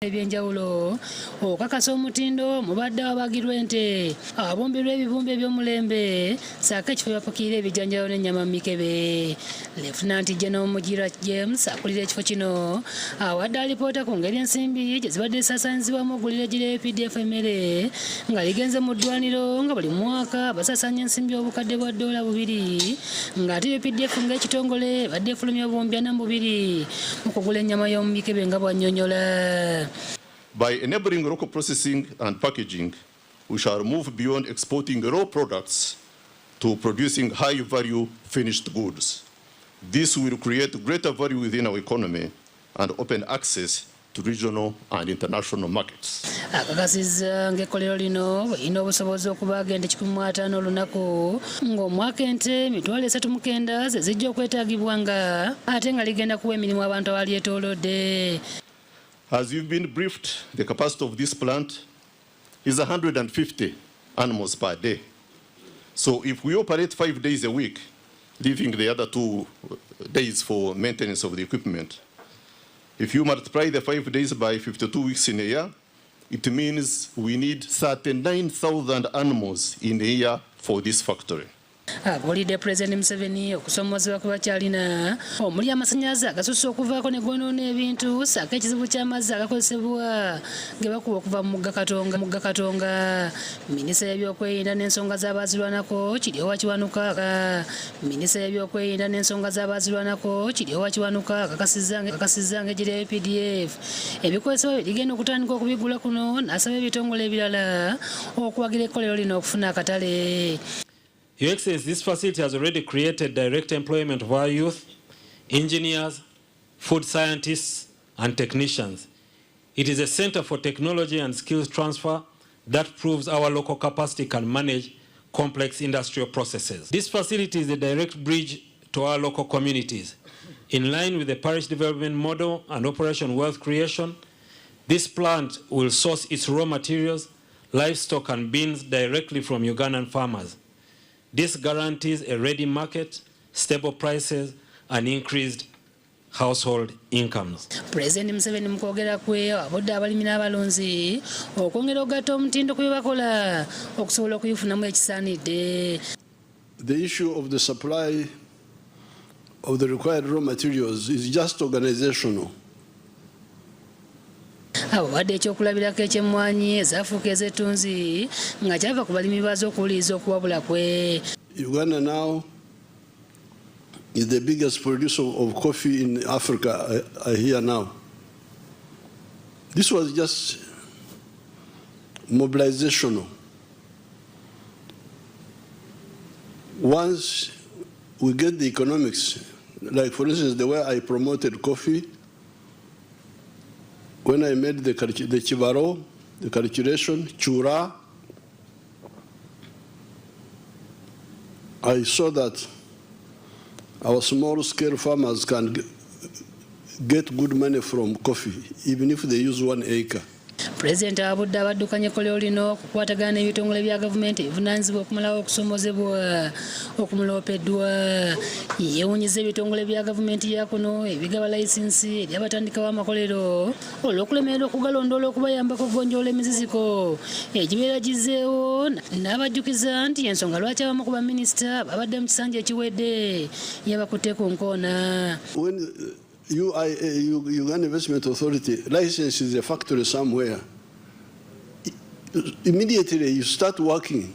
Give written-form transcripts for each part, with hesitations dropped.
Eby'enjawulo okukakasa omutindo mubadde awabagirwa ente, awabumbirwa ebibumbe eby'omulembe ssaako ekifo webapakiira ebijanjaalo n'ennyama mu mikebe. Lieutenant General Mugira James akulira ekifo kino awadde alipoota ku ngeri ensimbi gye zibadde zisaasaanyizibwamu okugulira eggye lya updf emmere nga ligenze mu ddwaniro nga buli mwaka basaasaanya ensimbi obukadde bwa ddoola bubiri ng'ate updf ng'ekitongole ebadde efulumya obuwumbi 42 mu kugula ennyama y'omu mikebe nga bw'annyonnyola. By enabling local processing and packaging, we shall move beyond exporting raw products to producing high value finished goods. This will create greater value within our economy and open access to regional and international markets. Akakasizza ng'ekkolero lino bwe lirina obusobozi okubaaga ente 150 olunaku ng'omwaka ente 39,000 ze zijja okwetaagibwa nga ate nga ligenda kuwa emirimu abantu abalyetoolodde. As you've been briefed, the capacity of this plant is 150 animals per day. So if we operate 5 days a week, leaving the other 2 days for maintenance of the equipment, if you multiply the 5 days by 52 weeks in a year, it means we need 39,000 animals in a year for this factory. Abuulidde Pulezidenti Museveni okusoomoozebwa kwe bakyalina omuli amasannyalaze agasusse okuvaako ne goonoona ebintu ssaako ekizibu ky'amazzi agakozesebwa ge bakuba okuva mu mugga Katonga mugga Katonga. Minisita y'ebyokwerinda n'ensonga z'abaazirwanako Kiryowa Kiwanuka Minisita y'ebyokwerinda n'ensonga z'abaazirwanako Kiryowa Kiwanuka akakasizza akakasizza ng'eggye lya updf ebikozesebwa bye ligenda okutandika okubigula kuno n'asaba ebitongole ebirala okuwagira ekkolero lino okufuna akatale. Your Excellency, this facility has already created direct employment of our youth, engineers, food scientists and technicians. It is a center for technology and skills transfer that proves our local capacity can manage complex industrial processes. This facility is a direct bridge to our local communities. In line with the parish development model and Operation Wealth Creation, this plant will source its raw materials, livestock and beans directly from Ugandan farmers. This guarantees a ready market, stable prices and increased household incomes. Pulezidenti Museveni mu kwogera kwe abudde abalimi n'abalunzi okwongera okugatta omutindo ku bye bakola okusobola okubifunamu ekisaanidde. The issue of the supply of the required raw materials is just organizational. Abawadde ekyokulabirako eky'emmwanyi ezaafuuka ez'ettunzi nga kyava ku balimi baazo okuwuliriza okuwabula kwe. Uganda now is the biggest producer of coffee in Africa, I hear now. This was just mobilizational. Once we get the economics, like for instance, the way I promoted coffee, when I made the, the chibaro, the calculation, chura, I saw that our small scale farmers can get good money from coffee, even if they use 1 acre. Pulezidenti awabudde abaddukanya ekkolero lino okukwatagana n'ebitongole bya gavumenti ebivunaanyizibwa okumalawo okusoomozebwa okumuloopeddwa. Yeewuunyizza ebitongole bya gavumenti ya kuno ebigaba layisinsi eri abatandikawo amakolero olw'okulemererwa okugalondoola okubayambako okugonjoola emiziziko egibeera gizzeewo n'abajjukiza nti y'ensonga lwaki abamu ku baminisita babadde mu kisanja ekiwedde yabakutte ku nkoona. When UIA, Uganda Investment Authority, licenses a factory somewhere, immediately you start working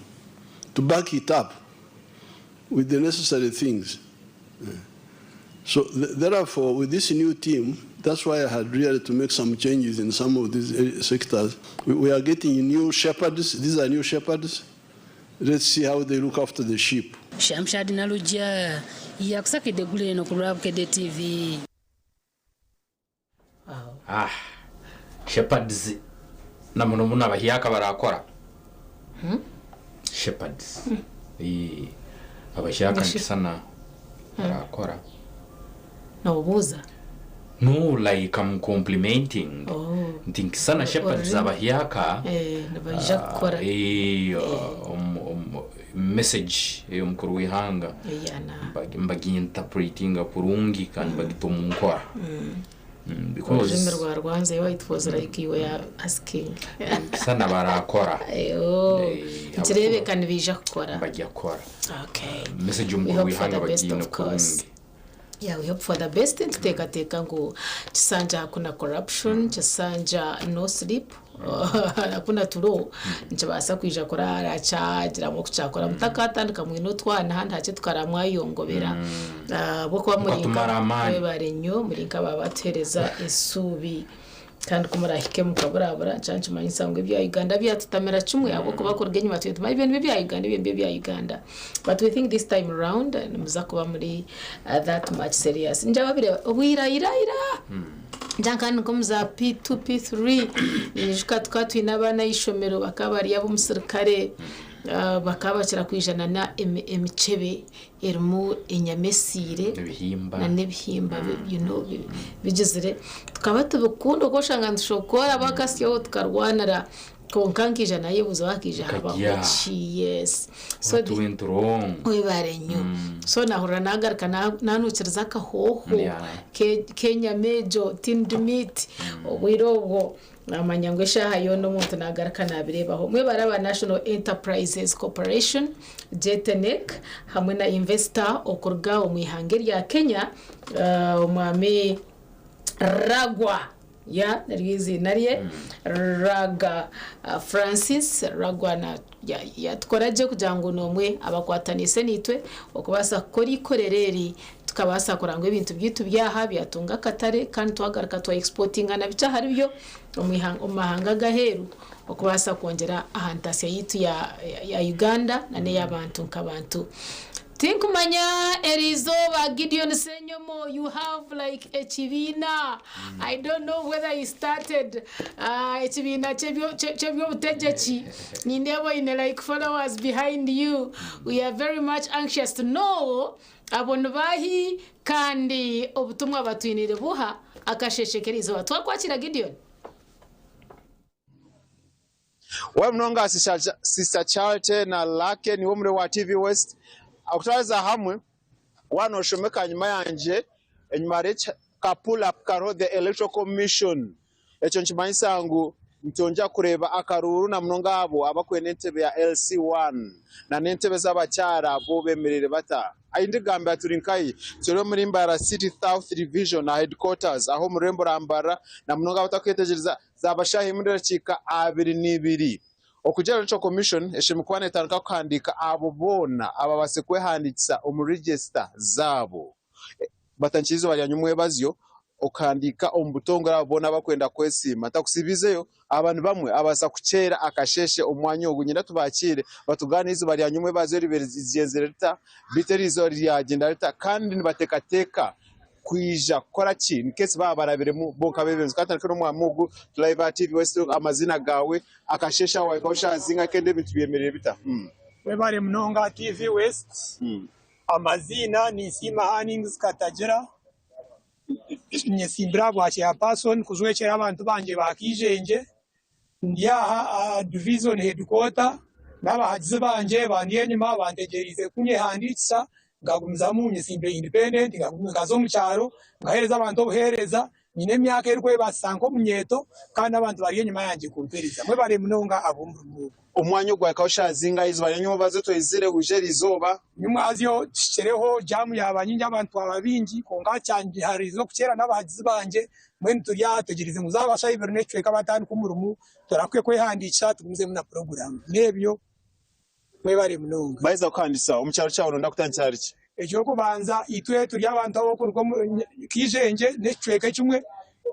to back it up with the necessary things. So therefore, with this new team, that's why I had really to make some changes in some of these sectors. We are getting new shepherds. These are new shepherds. Let's see how they look after the sheep. Shamshad Nalujja yakusakidde eggulire eno ku lwa Bukedde TV. Wow. Shepherds na muno muno abahyaka barakora. Shepherds. Abahyaka nkisana barakora. Nobuuza? No, like I'm complimenting. Oh. Nti nkisana shepherds Orurimi. abahyaka. Nibaija kukora. Message ey'omukuru w'eihanga Eyana. Mbaginterpretinga kurungi kandi bagita omu nkora. Because Orurimi rwa rwanze it was like you were asking. Sana barakora. Oh, nikireebeka nibaija kukora. Bajya kukora. Okay. Message We omukuru hope for w'eihanga the best bagiine of course. kurungi. Yeah, we hope for the best. Nituteekateeka ngu kisanja hakuna corruption, kisanja no sleep, hakuna turo, nikibaasa kwija kuraara kyagiramu oku kyakora. Mutakatandika mwine otwana handi hakye tukara mwayongobera. Ahabw'okuba muri nka Mukatumara amaani. mwebare nnyo muri nk'ababatuheereza esuubi. Kandi ku murahike mukaburabura nikyo nikimanyisa ngu ebya Uganda byatutamira kimwe ahabw'okuba kuruga enyima twine tumanye ebyo nibyo bya Uganda ebyo nibyo bya Uganda but we think this time round nimuza kuba muri that much serious. Ngyababire obwira ira ira ngira nka nka omu za P2 P3 ninyijuka tukaba twine abaana ah'eishomero bakaba bari ab'omusirikare bakaba bakira kwija na emikyebe erimu enyama esiire Ebihimba. na n'ebihimba you know, bigizire tukaba tubikunda oku oshanga nitushokora bakasyaho tukarwanira kwonka nkaija nayebuuza hakaija habaho Karya. ki yes so What went wrong? webare nnyo so nahurira nagaruka nanukiriza akahooho k'enyama egyo tinned meat obwire obwo Naamanya ngu eshaaha yoona omuntu naagaruka naabireebaho. Mwebare aba National Enterprises Corporation, JTNEC hamwe na investor okuruga omu ihanga erya Kenya, Omwami Ragwa, yeah niryo eiziina rye, Raga Francis Ragwa yaatukora gye kugira ngu n'omwe abakwataniise naitwe okubaasa kukora eikorero eri Tukabaasa kureba ngu ebintu byaitu byaha byatunga akatare kandi twagaruka twa exportinga na bikye ahari byo omu mahanga ag'aheeru okubaasa kwongyera aha ntaasya yaitu ya Uganda na n'ey'abantu nk'abantu. Tinkumanya eriizooba Gideon Ssenyomo you have like ekibiina I don't know whether you started ekibiina ky'eby'obutegyeki nindeeba oine like followers behind you we are very much anxious to know Abo ni baahi, kandi obutumwa batwiniire buha akasheeshe k'eriizooba? Twakwakira Gideon. Waaba munonga Sister Charity na Lucky niiwe omuri wa TV West okutwariza hamwe waaba noshomeka ahanyima yangye enyima hariyo ka pull up kariho the electoral commission Ekyo nikimanyisa ngu nitwongyera kureeba akaruuru na munonga abo abakwenda entebe ya LC1 na n'entebe z'abakyara bo bemereire bata? Ahi ndigambira turi nkahi? Turi omuri Mbarara City South Division aha headquarters aho omu rurembo rwa Mbarara na munonga abatakwetegyereza zaaba shaaha emwe n'edakiika 22. Okugira Electoral Commission eshemereire kuba netandika kuhandiika abo boona ababaasize kwehandiikisa omu register zaabo. Batandikire eizooba rya nyomwebazyo okuhandiika omu butongore abo boona abakwenda kwesiima. Ntakusiibiizeyo, aba ni bamwe ababaasa kuceera akasheeshe omu mwanya ogu. Niinyenda tubaakiire batugaaniire eizooba rya nyomwebazyo ribaire rigyenzire rita, beitu eri izooba ryagyenda rita kandi nibateekateeka kwija kukora ki in case baaba barabiremu bo nk'abeebembezi. Ka tutandike n'omwami ogu turi live aha TV West, amaziina gaawe, akasheeshe ahu wahikaho shaaha zingahi kandi ebintu byemereire bita? Webare munonga TV West. Amaziina Ninsiima Hannings Katagira, nyesimbire aha bwa chairperson kujwekyera abantu bangye ba Kijengye, ndi aha aha division headquarter n'abahagizi bangye bandi enyima bantegyereize kunyehandiikisa nkagumizamu nyesimbire independent nkaza omu kyaro nkaheereza abantu obuheereza. Nyine emyaka erikwebaasisa nk'omunyeeto kandi abantu bari enyima yangye kumpereza. Mwebare munonga ab'omurimo ogu. Omwanya ogu gwahikaho shaaha zingahi? Eizooba rya nyomwebazyo tweizire bwije eriizooba. Nyomwazyo tuhikireho jaamu yaaba nyingi abantu twaba baingi kwonka kyangihariize okukyera n'abahagizi bangye mbwenu turi aha tutegyereize ngu zaaba shaaha ibiri n'ekicweka batandike omurimo turahuke kwehandiikisa tugumizemu na puroguraamu. N'ebyo. Mwebare munonga. Baheza kukuhandisa omu kyaro kyawe noyenda kutandikira ahari ki? Eky'okubanza itwe turi abantu ab'okuruga omu Kijengye n'ekicweka ekimwe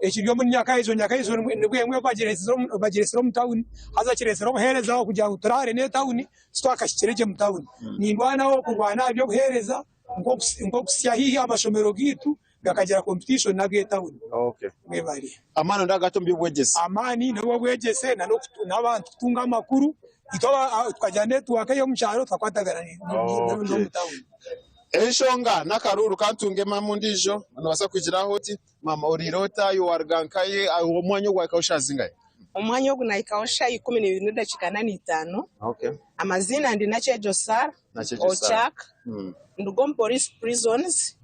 ekiri omuri Nyakaijo. Nyakaijo nibwo emwe bagireetsire omu tawuni haza kireetsire obuheereza okugira ngu turaare n'etawuni titwakahikire gye mu tawuni. Nindwanaho kurwana aha by'obuheereza nk'okuhitsya haihi amashomero gaitu gakagira competition n'ag'etawuni. Mwebare. Amaani noyenda kugata omu by'obwegyese? Amaani n'obwegyese n'abantu kutunga amakuru. Itwe tukagira network ey'omu kyaro tukakwatagana n'omu tawuni. Enshonga n'akaruuru kantunge maama ondiijo nobaasa kwigiraho oti maama oriire ota iwe waruga nkahi omwanya ogu wahikaho shaaha zingahi? Omwanya ogu nahikaho shaaha 12 n'edakiika ana n'itaano. Amaziina ndi Nakyejo Sarah Ochak, nduga omu Police Prisons.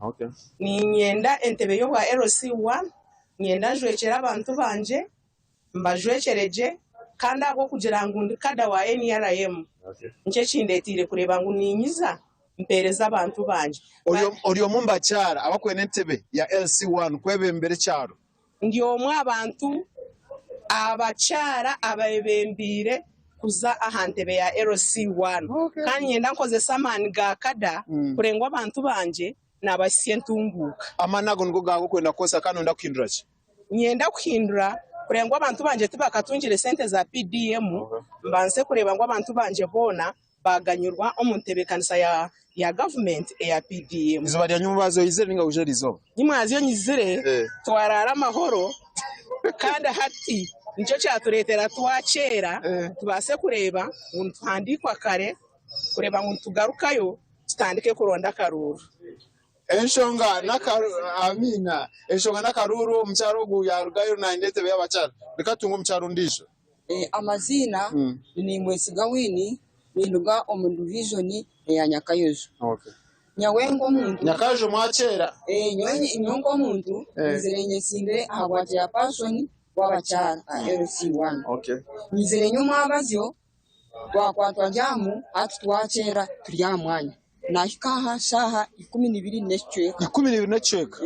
Niinyenda entebe y'obwa LC1. Niinyenda njwekyere abantu bangye, mbajwekyere gye kandi ahabw'okugira ngu ndi kada wa nrm nikyo ekindeeteire kureeba ngu ninyiza mpeereze abantu bangye. Ori omwe omu bakyara abakwenda entebe ya LC1 kwebembera ekyaro? Ndi omwe aha bantu abakyara abeebembeire kuza aha ntebe ya LC1 kandi niinyenda nkozese amaani ga kada kureba ngu abantu bangye naabahitsya entunguuka. Amaani ago nigo gaawe orikwenda kukozesa kandi nooyenda kuhindura ki? Niinyenda kuhindura kureba ngu abantu bangye tibakatungire sente za PDM, mbaase kureeba ngu abantu bangye boona baaganyirwa omu ntebeekanisa ya gavumenti eya PDM. Eizooba rya nyomubazyo oizire nainga waija eriizooba? Nyimwazyo nyizire, twaraara amahoro kandi hati nikyo kyatureetera twakyera tubaase kureeba ngu nituhandiikwa kare kureeba ngu nitugarukayo tutandike kuronda akaruuru. Enshonga Amiina. Enshonga n'akaruuru omukyara ogu yaarugayo naayenda entebe y'abakyara. Reka tutunge omukyara ondiijo. Amaziina ni Nimwesiga Winnie, ninduga omu divijoni eya Nyakayojo. Nyowe nk'omuntu. Nyakayojo mwakyera? Nyowe nk'omuntu nyizire nyesimbire ahabwa chairperson w'abakyara aha LC one. Nyizire nyomwabazyo Twakwatwa jaamu hati twakyera turi aha mwanya. Naahika aha shaaha 12 n'ekicweka. 12 n'ekicweka?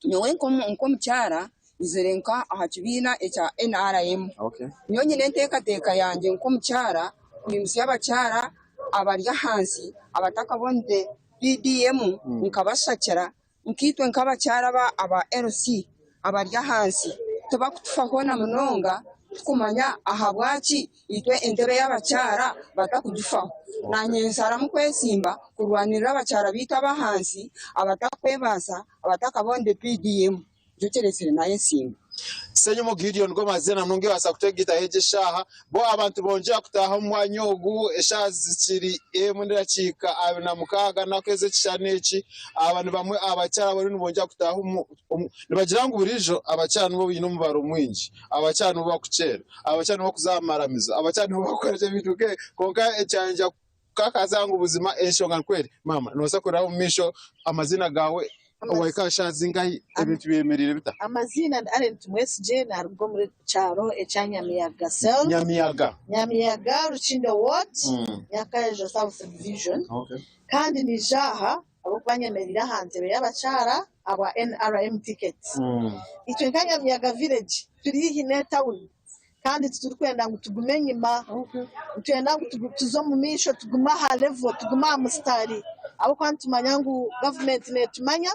Nyowe nk'omukyara nyizire nka aha kibiina ekya NRM. Nyowe nyine enteekateeka yangye nk'omukyara kwimutsya abakyara abari ahansi abatakabonire PDM nkabashakira Nkaitwe nk'abakyara aba LC abari ahansi tibakutufaho na munonga tikumanya ahabwaki itwe entebe y'abakyara batakugifaho. Nanye nsharamu kwesimba kurwanirira abakyara baitu ab'ahansi abatakwebaasa abatakabonire PDM nikyo kiretsire nayesimba. Ssenyomo Gideon Gomazina Munungi yabaasa kutegaitaho egi eshaaha, bo abantu bongyera kutaaha omu mwanya ogu eshaaha zikiri emwe n'edakiika 26 n'akwezi ekishushani eki. Aba ni bamwe aha bakyara abariyo nibongyera kutaaha omu Nibagira ngu buriijo abakyara nibo baine omubaro mwingi, abakyara nibo barikukyera, abakyara nibo barikuza aha maramizo, abakyara nibo barikukora gye ebintu nk'ebyo kwonka ekyangye kukakasa ngu buzima enshonga nikwo eri. Maama noobaasa kuraba omu maisho amaziina gaawe, Wahika aha shaaha zingahi? Ebintu byemereire bita? Amaziina ndi Allen Tumwesigye naruga omuri kyaro ekya Nyamiyaga cell. Nyamiyaga. Nyamiyaga Rukindo ward, Nyakaejo South Division. Kandi naija aha ahabw'okuba nyemereire aha ntebe y'abakyara ahabwa nrm ticket. Itwe nka Nyamiyaga village turi haihi n'etawuni kandi titurikwenda ngu tugume enyima. Nitwenda ngu tuze omu maisho tugume aha level, tugume aha musitaari ahabw'okuba nitumanya ngu gavumenti neetumanya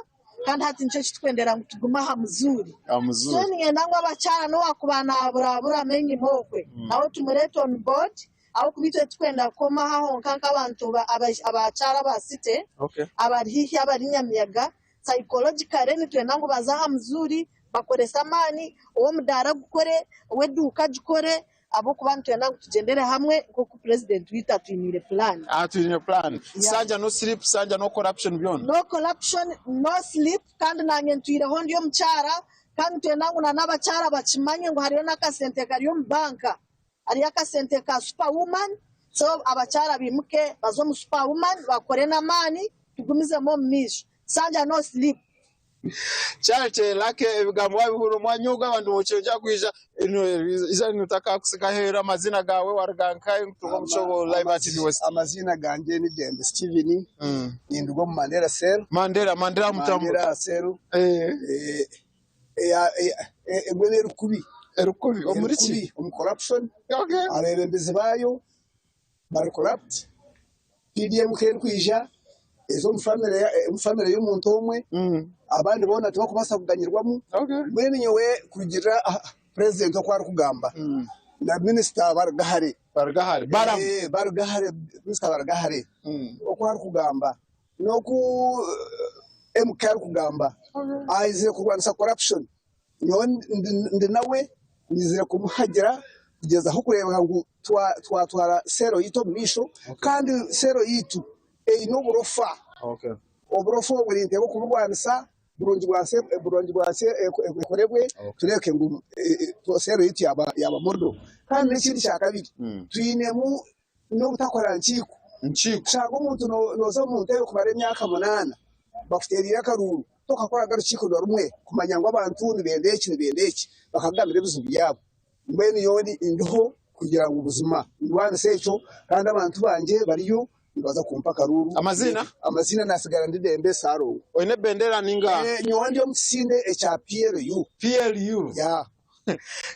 kandi hati nikyo eki turikwendera ngu tugume aha muzuuri. So niinyenda ngu abakyara n'owaakuba naaburaburamu enyima okwe nawe tumureete on board ahabw'okuba itwe titurikwenda kukoma aha honka nk'abantu abakyara aba city abari haihi abari Nyamiyaga. Psychologically nitwenda ngu baze aha muzuuri bakorese amaani, ow'omudaara agukore, ow'eduuka agikore ahabw'okuba nitwenda ngu tugyendere hamwe nk'oku purezidenti waitu atwiniire pulaani. Atwiniire pulaani. Sanja no sleep, sanja no corruption byona. No corruption, no sleep kandi naanye ntwireho ndi omukyara kandi nitwenda ngu n'abakyara bakimanye ngu hariyo n'akasente kari omu banka. Hariyo akasente ka super woman so abakyara bimuke baze omu super woman bakore n'amaani tugumizemu omu maisho. Sanja no sleep. Charity Lucky ebigambo wabihurira omwanya ogu abantu bokyengya kwija ija nitakakusiga aheru amazina gawe waruga nkahi nkutunga omugisha ogu live aha TV West. Amaziina gangye ni Dembe Steven ninduga omu Mandera cell. Mandera, Mandera Mutambo. Mandera cell. Ebwe n'erikubi. Erikubi omuri ki? Omu corruption. Abeebembezi baayo bari corrupt. PDM ku erikwija eza omu famire y'omuntu omwe, abandi boona tibarikubaasa kuganyirwamu. Mbwenu nyowe kurugiirira aha purezidenti oku arikugamba na minisita Barugahare, Barugahare, minisita Barugahare oku arikugamba n'oku MK arikugamba, aizire kurwanisa corruption. Nyowe ndi nawe, nyizire kumuhagira kugyezaho kureeba ngu twatwara seero yaitu omu maisho kandi seero yaitu eine oburofa. Oburofa obwo ninteekwa kuburwanisa burungi bwansi ekorebwe tureebeke ngu seero yaitu yaaba modo. Kandi n'ekindi kyakabiri twinemu n'obutakora nkiiko. Shanga omuntu nooza omu ntebe kumara emyaka munaana bakuteereire akaruuru. Tokakoraga rukiiko na rumwe kumanya ngu abantu nibenda eki nibenda eki bakakugambira ebizibu byabo. Mbwenu nyowe ndiho kugira ngu buzima ndwanise ekyo kandi abantu bangye bariyo nibaza kumpa akaruuru. Amaziina? Amaziina nasigara ndi Dembe Ssalongo. Oine ebendera ninga? Nyowe ndi omu kisinde ekya PLU. PLU? Yeah.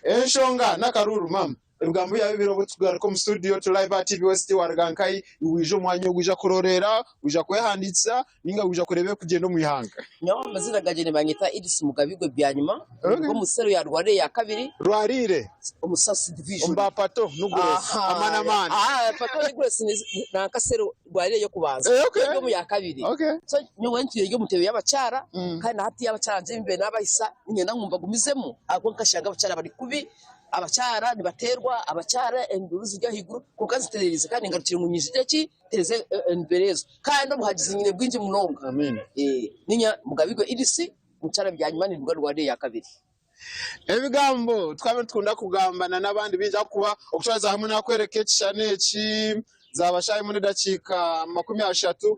Enshonga n'akaruuru mama. Ebigambo byaba bibiri obu tukugaruka omu studio turi live aha TV West waruga nkahi waija omu mwanya ogu waija kuroreera, waija kwehandiikisa ninga waija kureeba ebirikugyenda omu ihanga. Nyowe amazina gangye nibanyeta Edith Mugabigwe Byanyima, nduga omu sero ya Rwarire ya kabiri. Rwarire? Omu South Division. Omu ba Pato Nuguresi, amani amani. Pato Nuguresi nanka sero Rwarire ey'okubanza, eri omu ya kabiri. So nyowe ntwire ndi omu ntebe y'abakyara kandi na hatiiya abakyara nje mbaire nabahisa niinyenda ngu mbagumizemu ahabw'okuba nkashanga abakyara bari kubi. Abakyara nibateerwa, abakyara enduuru ziri ahaiguru kwonka nzitereerize kandi ngarukire ngu nyije ki ntereeze embeera ezo kandi obuhagizi nyine bwingi munonga. Niinye Mugabigwe Edith, omukyara Byanyima ninduga Rwanda eya kabiri. Ebigambo twaba nitukunda kugamba na n'abandi baingi ahakuba okutwariza hamwe nakworeka ekishushani eki zaaba shaaha emwe n'edakiika 30.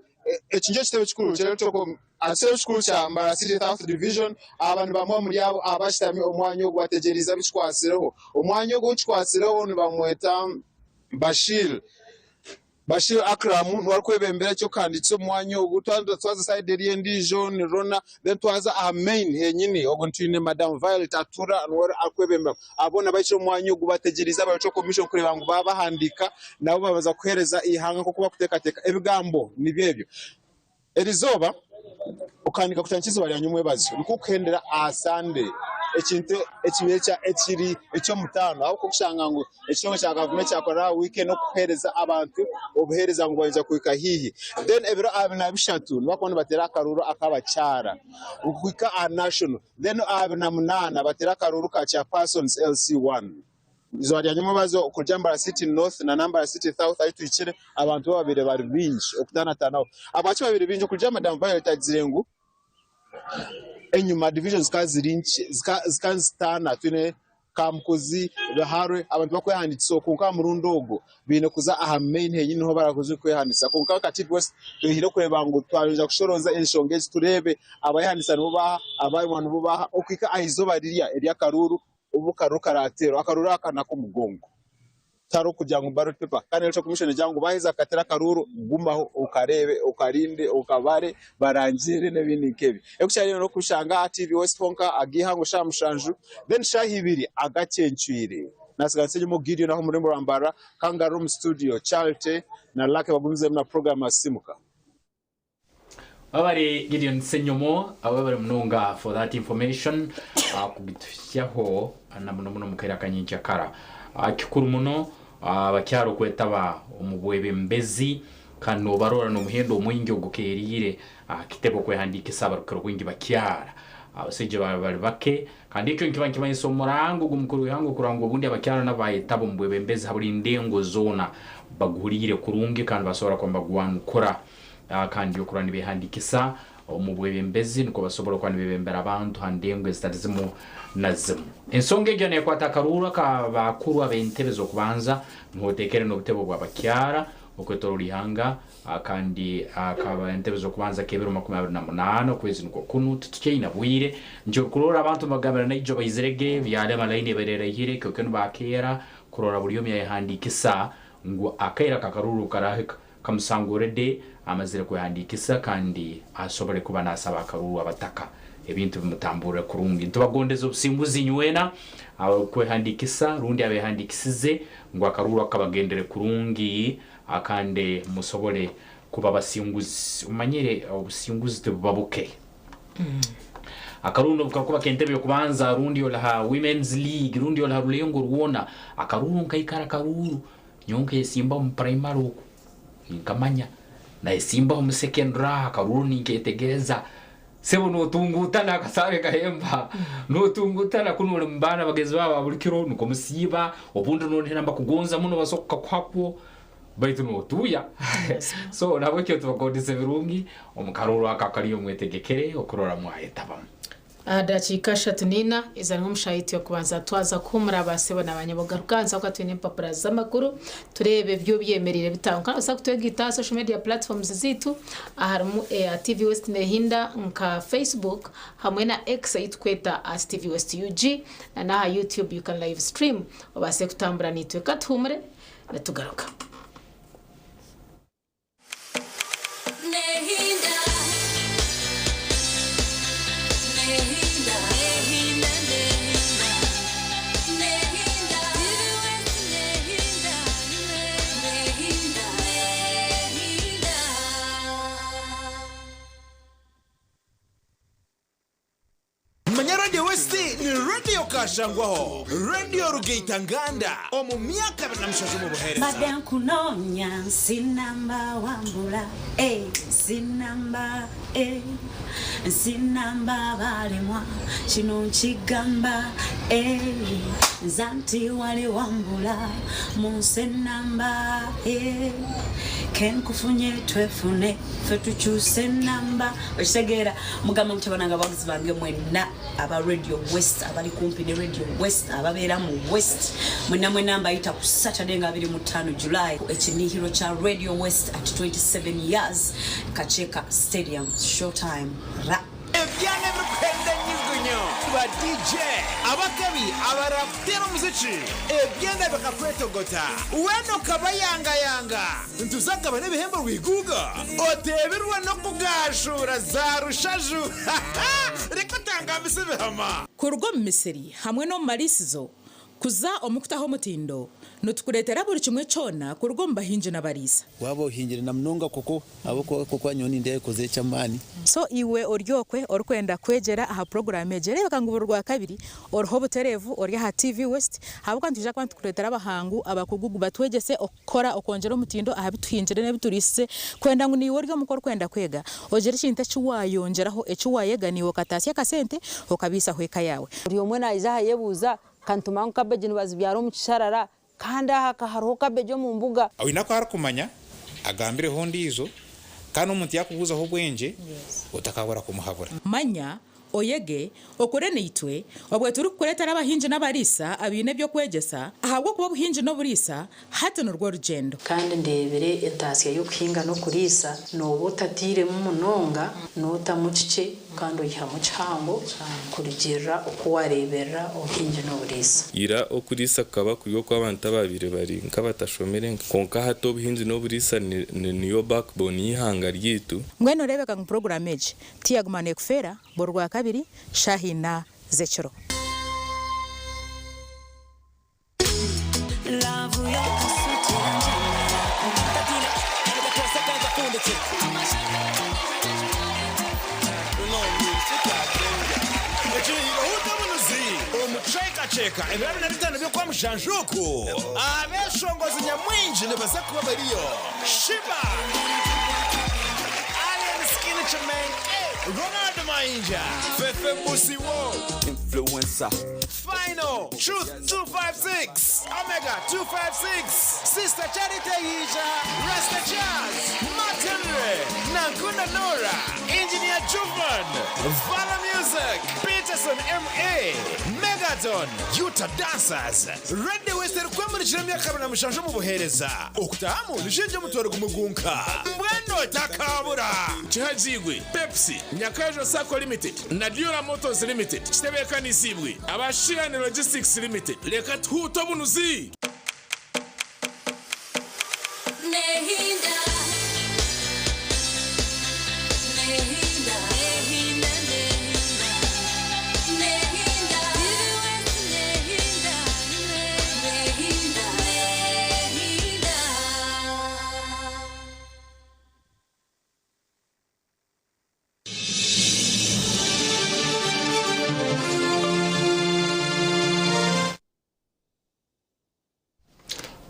Eki nikyo kitebe kikuru Ekitebe kikuru kya Mbarara City South Division. Aba ni bamwe omuri abo abashutami omu mwanya ogu bategyereize abu kikwatsireho. Omwanya ogu ou kikwatsireho nibamweta Bashir Bashir Akram niwe arikwebembera eky'okuhandiikisa omu mwanya ogu. Twaza sayidi eriya endiijo ni Rona then twaza aha main henyini obwo twine Madam Violet Atura niwe arikwebembera. Aba boona bahikire omu mwanya ogu bategyereize aba Electoral Commission kureeba ngu baabahandiika nabo baabaza kuheereza eihanga nk'oku barikuteekateeka. Ebigambo nibyo ebyo. Erizooba okahandiika kutandika eizooba rya nyomwebazyo nikwo kuhendera aha Sande ekintu ekibaire ekiri eky'omutaano ahabw'okuba okushanga ngu ekitongore kya gavumenti kyakora aha wiiki n'okuheereza abantu obuheereza ngu baija kuhika haihi. Then ebiro 23 nibakuba nibateera akaruuru ak'abakyara kuhika aha national then 28 bateere akaruuru ka chairpersons LC1. Eizooba rya nyomwebazo okuruga Mbarara City North na Mbarara City South ahu tuhikire abantu babaire bari baingi okutaanataanaho. Ahabwaki babaire baingi? Okuruga Madam Violet agizire ngu enyima division zikaba ziri nkye zikaba nizitaana twine Kamukuzi, Biharwe abantu bakwehandiikisa okwo kwonka aha murundi ogu baine kuza aha main henyini niho barakuze kwehandiikisa kwonka nka TV West twihire kureeba ngu twayongyera kushorooza enshonga ezi tureebe abayehandiikisa nibo baaha, abaayemwa nibo baaha okuhika aha izooba rirya ery'akaruuru Obu karuru karateerwa, akaruru aka n'ak'omugongo tihariho kugira ngu ballot paper kandi Electoral Commission negira ngu baaheza kukatera akaruru gumaho okareebe, okarinde, okabare, barangirire n'ebindi nk'ebyo. Ekukyareebire n'okushanga aha TV West honka ag'eihangwe shaaha mushanju then shaaha ibiri agakyencwire. Natsiga Nsenyimo Gideon aha omu rurembo rwa Mbarara kangarure omu studio Charity na Lucky bagumizemu na program ya Sisimuka. Webare Gideon Ssenyomo, webare munonga for that information kugituhitsyaho na muno muno mukaire akanyenkyakara. Kikuru muno abakyara okwetaba omu bwebembezi kandi nobarora nomuhendo omwingi ogukeeriire aha kitebe okwehandiikisa abarukukira obwingi bakyara. Abasaija baba bari bake kandi ekyo nikiba nikimanyisa omurango gw'omukuru w'eihanga okurora ngu obundi abakyara nabo bayetaba omu bwebembezi haburi ndengo zoona baguhuriire kurungi kandi basobora kuba nibagwanukura. Kandi okurora nibehandiikisa omu bwebembezi nukwo basobole kuba nibebembera abantu ha ndengo ezitali zimu na zimu. Ensonga egyo nekwata akaruuru ak'abakuru ab'entebe z'okubanza nuho otekere n'obutebe obw'abakyara okwetoroora ihanga kandi ak'ab'entebe z'okubanza k'ebiro 28 okwezi nukwo kunu. Titukyaina bwire. Nikyo orukurora abantu nibagambira naijo baizirege byalema laini ebaire eraihire kyokyo nibakeera kurora buli omu yayehandiikisa ngu akaire ak'akaruuru obukarahika Kamusanga already amazire kwehandiikisa kandi asobole kuba nasaba akaruuru abataka ebintu bimutamburre kurungi. Nitubagondeza obusinguzi inywena abarukwehandiikisa rundi abehandiikisize ngu akaruuru ako kabagendere kurungi akandi musobole kuba basinguzi. Omanyire obusinguzi tibuba buke. Akaruuru nobukakuba k'entebe y'okubanza rundi oli ha Women's League rundi oli ha rulengo rwona, akaruuru nkaikara karuuru. Nyowe nkesimba omu primary oku ninkamanya, nayesimbaho omu secondary aha akaruuru ninketegereza. Sebo notungutana akasaare kahemba, notungutana kunu ori mu baana bagenzi baawe ba buri kiro nikwo musiiba, obundi nonihira nibakugonza muno basobola kukakuhakwo baitu notuuya. So nahabwekyo tubakondesa ebirungi omu karuuru ako akariyo mwetegekere okurora mwayetabamu. Aha dakiika 34 ezarimu omu shaaha yaitu y'okubanza twaza kuhuumura ba sebo na ba nyabo garuka ahansi ahabw'okuba twine empapura z'amakuru tureebe byo byemereire bita. Kwonka noobaasa kutwegaita aha social media platforms zaitu aharimu eya TV West Nehinda nka Facebook hamwe na X ei turikweta at TV West UG na n'aha YouTube you can live stream obaase kutambura naitwe. Ka tuhuumure nitugaruka. Manya Radio West ni Radio Kashangwaho, Radio Rugaita Nganda omu myaka 27 omu buheereza. Mbadde nkunoonya nsinamba wambula eh, nsinamba eh, nsinamba balemwa kino nkigamba eh, nze anti wali wambula mu nsi enamba eh, kenkufunye twefune ffe tukyuse enamba. Okitegeera? Mugamba mutya banange abawagizi bange mwenna aba Radio West, abali kumpi ne Radio West, ababeera mu West mwenna mwenna mbayita ku Saturday nga 25 July ekinihiro kya Radio West at 27 years Kakyeka Stadium showtime ra. Ebyana ebirikuhenda enyugunyu, ba DJ abakabi abarakuteera omuziki, ebyana bikakwetogota, weena okabayangayanga. Nituza kugaba n'ebihembo rwiguuga, oteebirwe n'okugaashuura za rushaju. Reka otangambise ebihama. Kuruga omu misiri hamwe n'omu mariisizo kuza omu kutaho omutindo, nitukureetera buri kimwe kyona kuruga omu bahingi n'abariisa. Waaba ohingire na munonga koko ahabw'okuba koko nyowe nindeeba ekozire eky'amaani. So iwe ori okwe orikwenda kwegyera aha puroguraamu egi, reebeka ngu buri Rwakabiri oriho obutereevu ori aha TV West ahabw'okuba nitwija kuba nitukureetera abahangu abakugu batwegyese okukora okwongyera omutindo aha bi tuhingire n'ebi turiisize kwenda ngu naiwe ori omuka orikwenda kwega ogire ekintu eki waayongyeraho eki waayega naiwe okataasya akasente okabiisaho eka yaawe. Buri omwe naija aha ayebuuza, Ka nitumanya ngu kabeegi nibazibyara omu kisharara, kandi aha ka hariho kabeegi omu mbuga. Oine aku arikumanya, agambireho ondiijo, kandi omuntu yaakubuuzaho obwengye, otakabura kumuhabura. Manya, oyege, okore naitwe, obwe turikukureetera abahingi n'abariisa abaine eby'okwegyesa, ahabw'okuba obuhingi n'oburiisa hati nirwo rugyendo. Kandi ndeebire entaasya y'okuhinga n'okuriisa, nooba otatairemu munonga, nootamu kikye kandi oihamu kihango kurugiirira oku waareeberera obuhingi n'oburiisa. Ira okuriisa kukaba kuri okw'abantu abaabaire bari nk'abatashomire kwonka hati obuhingi n'oburiisa niyo backbone y'eihanga ryaitu. Mbwenu oreebeka ngu puroguraamu egi tiyaguma neekufeera buri Rwakabiri shaaha ina z'ekiro. Omukucwekacweka ebiro 25 by'Okwamushanju oku, abeeshongozi nyamwingi nibaza kuba bariyo, Sheebah, Alien Skin Kimenke, Ronald Mayinja, Fefe Busiwo, Influencer. Final, Truth 256, Omega 256, Sister Charity Ayiija, Rasta Charles, Martin Ray, Nankunda Norah, Engineer Juvan, Vala Music, Peterson MA, Megaton, Utah Dancers, Radio West erikwemurikira emyaka 27 omu buheereza, okutahamu nishinja omutwaro gumwe gwonka. Mbwenu otakaabura! Kihagiibwe Pepsi, Nyakajo Sacco Limited na Dura Motors Limited kitebeekanisiibwe aba Sheehan Logistics Limited. Reka tuhuute obunuzi!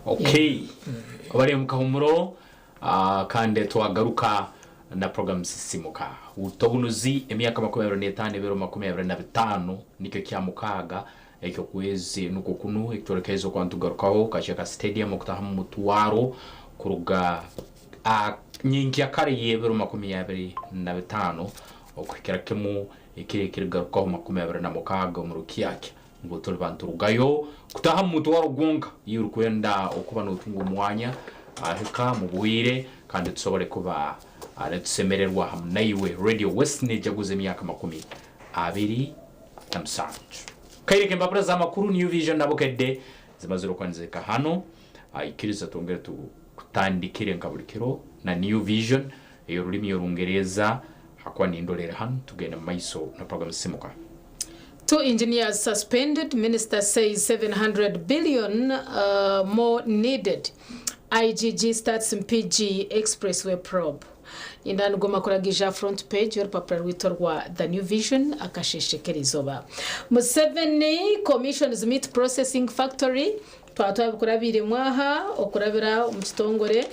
Okay, abari omu kahumuro kandi twagaruka na program Sisimuka. Utobunuzi emyaka 25 ebiro 25 nikyo kya mukaaga ekyo kwezi nuko kunu ekyorekezo kwantugarukaho Kakyeka Stadium okutaha mu mutwaro kuruga nyinkya kare y'ebiro 25 okuhikira kimu Ekiro ekirigarukaho 26 omu rukyakya nibwo turiba niturugayo kutaaha omu mutwaro gwonka. Iwe orikwenda okuba nootunga omwanya, hika mu bwire kandi tusobole kuba nitusemererwa hamu naiwe. Radio West neejaguza emyaka 27. Kaire k'empapura z'amakuru New Vision na Bukedde zimazire okuba nizihika hanu. Ikiriza twongere tukutandikire nka buri kiro na New Vision ey'orurimi Orungereeza. Hakuba nindorera hanu tugende mu maiso na puroguramu Sisimuka. Two engineers suspended, minister says 700 billion more needed. IGG starts Mpigi Expressway probe. Ninda nigo makuru agaija aha front page y'orupapura rwaitu orwa The New Vision akasheeshe k'erizooba. Museveni commissions meat processing factory twaba twabikurabiiremu aha okurabira omu kitongore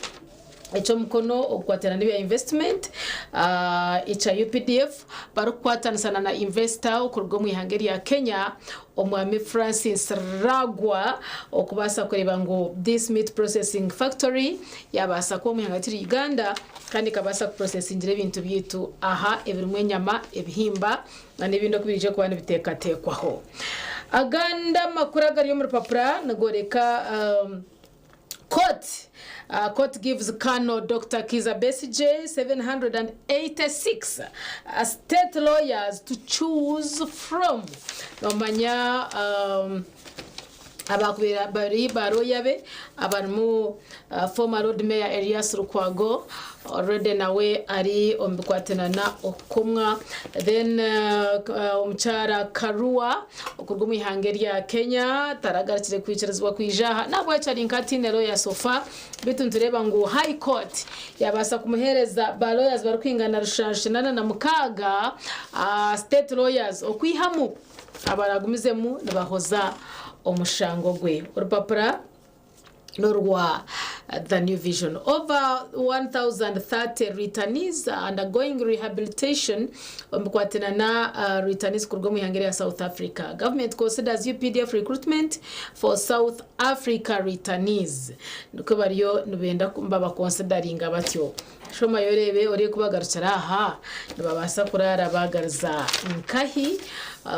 eky'omukono okukwatana n'ebya investment ekya UPDF barikukwatanisa na investor okuruga omu ihanga erya Kenya Omwami Francis Ragwa okubaasa kureeba ngu this meat processing factory yabaasa kuba omu ihanga ryaitu erya Uganda kandi ekabaasa kuprocesingira ebintu byaitu aha ebirimu enyama, ebihimba n'ebindi oku biriija kuba nibiteekateekwaho. Agandi amakuru agari omu rupapura nigoreka Court Court gives Colonel Dokita Kiiza Besigye 786 state lawyers to choose from. Nomanya abakubaire bari ba lawyer be abarimu former Lord Mayor Erias Lukwago already nawe ari omu bikwatirana okukomwa then omukyara Karua Okuruga omu ihanga erya Kenya taragarukire kwikirizibwa kwija aha nahabwekyo ari nka ataine lawyer so far beitu nitureeba ngu High Court yabaasa kumuheereza ba lawyers barikwingana 786 state lawyers okwihamu abaragumizemu nibahoza omushango gwe. Orupapura. n'orwa The New Vision. Over 1,030 returnees are undergoing rehabilitation omu bikwatirana na returnees kuruga omu ihanga erya South Africa. Government considers UPDF recruitment for South Africa returnees. Nikwo bariyo nibenda babakonsidaringa batyo. Shomayo oreebe orikubagarukira aha nibabaasa kuraara baagariza nkahi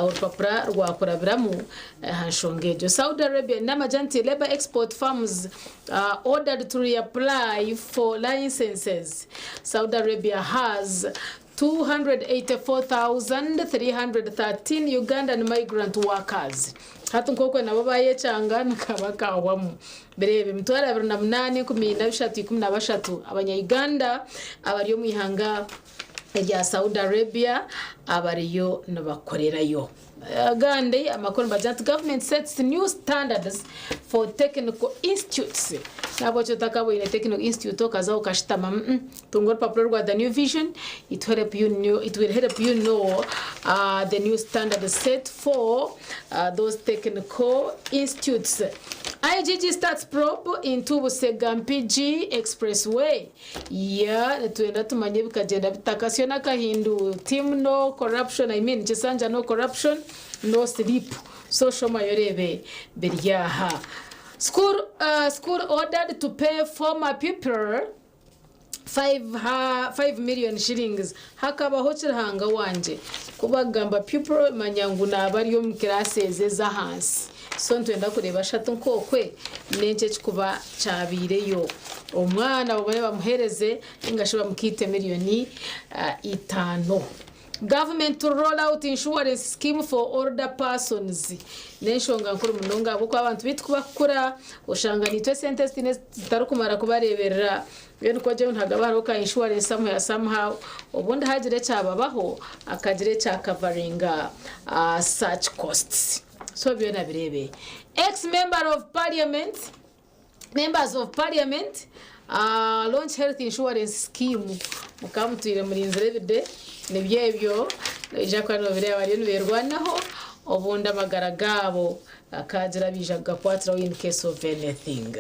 orupapura rwakurabiramu aha nshonga egyo. Saudi Arabia n'amagira nti Labour export firms are ordered to reapply for licenses. Saudi Arabia has 284,313 Ugandan migrant workers. Hati nk'okwe nabo bayekyanga nikaba kahwamu. Bireebe, 208 4313 abanya Uganda abari omu ihanga erya Saudi Arabia abariyo nibakorerayo. Agandi amakuru nibagira nti government sets new standards for technical institutes. Nahabwekyo otakaboine technical institute okazaho okashutama mm tunga orupapura rwa the new vision it help you new, it will help you know uh, the new standards set for uh, those technical institutes. IGG starts probe into Busega Mpigi Expressway. Yeah, nitwenda tumanye bikagyenda bita. Kasyo n'akahindu team no corruption, I mean Kisanja no corruption, no sleep. So shomayo oreebe biri aha. School, uh, school ordered to pay former pupil 5 million shillings hakabaho ki Ruhanga wangye ku bakugamba pupil manya ngu naaba ari omu class ezi ez'ahansi so nitwenda kureeba ashatu nk'okwe n'enki ekikuba kyabaireyo omwana babone bamuheereze ninga shi bamukiite miriyoni itaano. Government to roll out insurance scheme for older persons n'enshonga nkuru munonga ahabw'okuba abantu baitu ku bakukura oshanga naitwe esente ezi twine zitarikumara kubareeberera mbwenu ku ogire ngu nihagaba hariho ka insurance somewhere somehow obundi haagira ekyababaho akagira eki akavaringa such costs so byona bireebe. Ex member of parliament Members of Parliament launch health insurance scheme mukaba mutwire murinzire ebide nibyo ebyo noija kuba nobireeba bariyo niberwanaho obundi amagara gaabo gakagira baija kugakwatiraho in case of anything.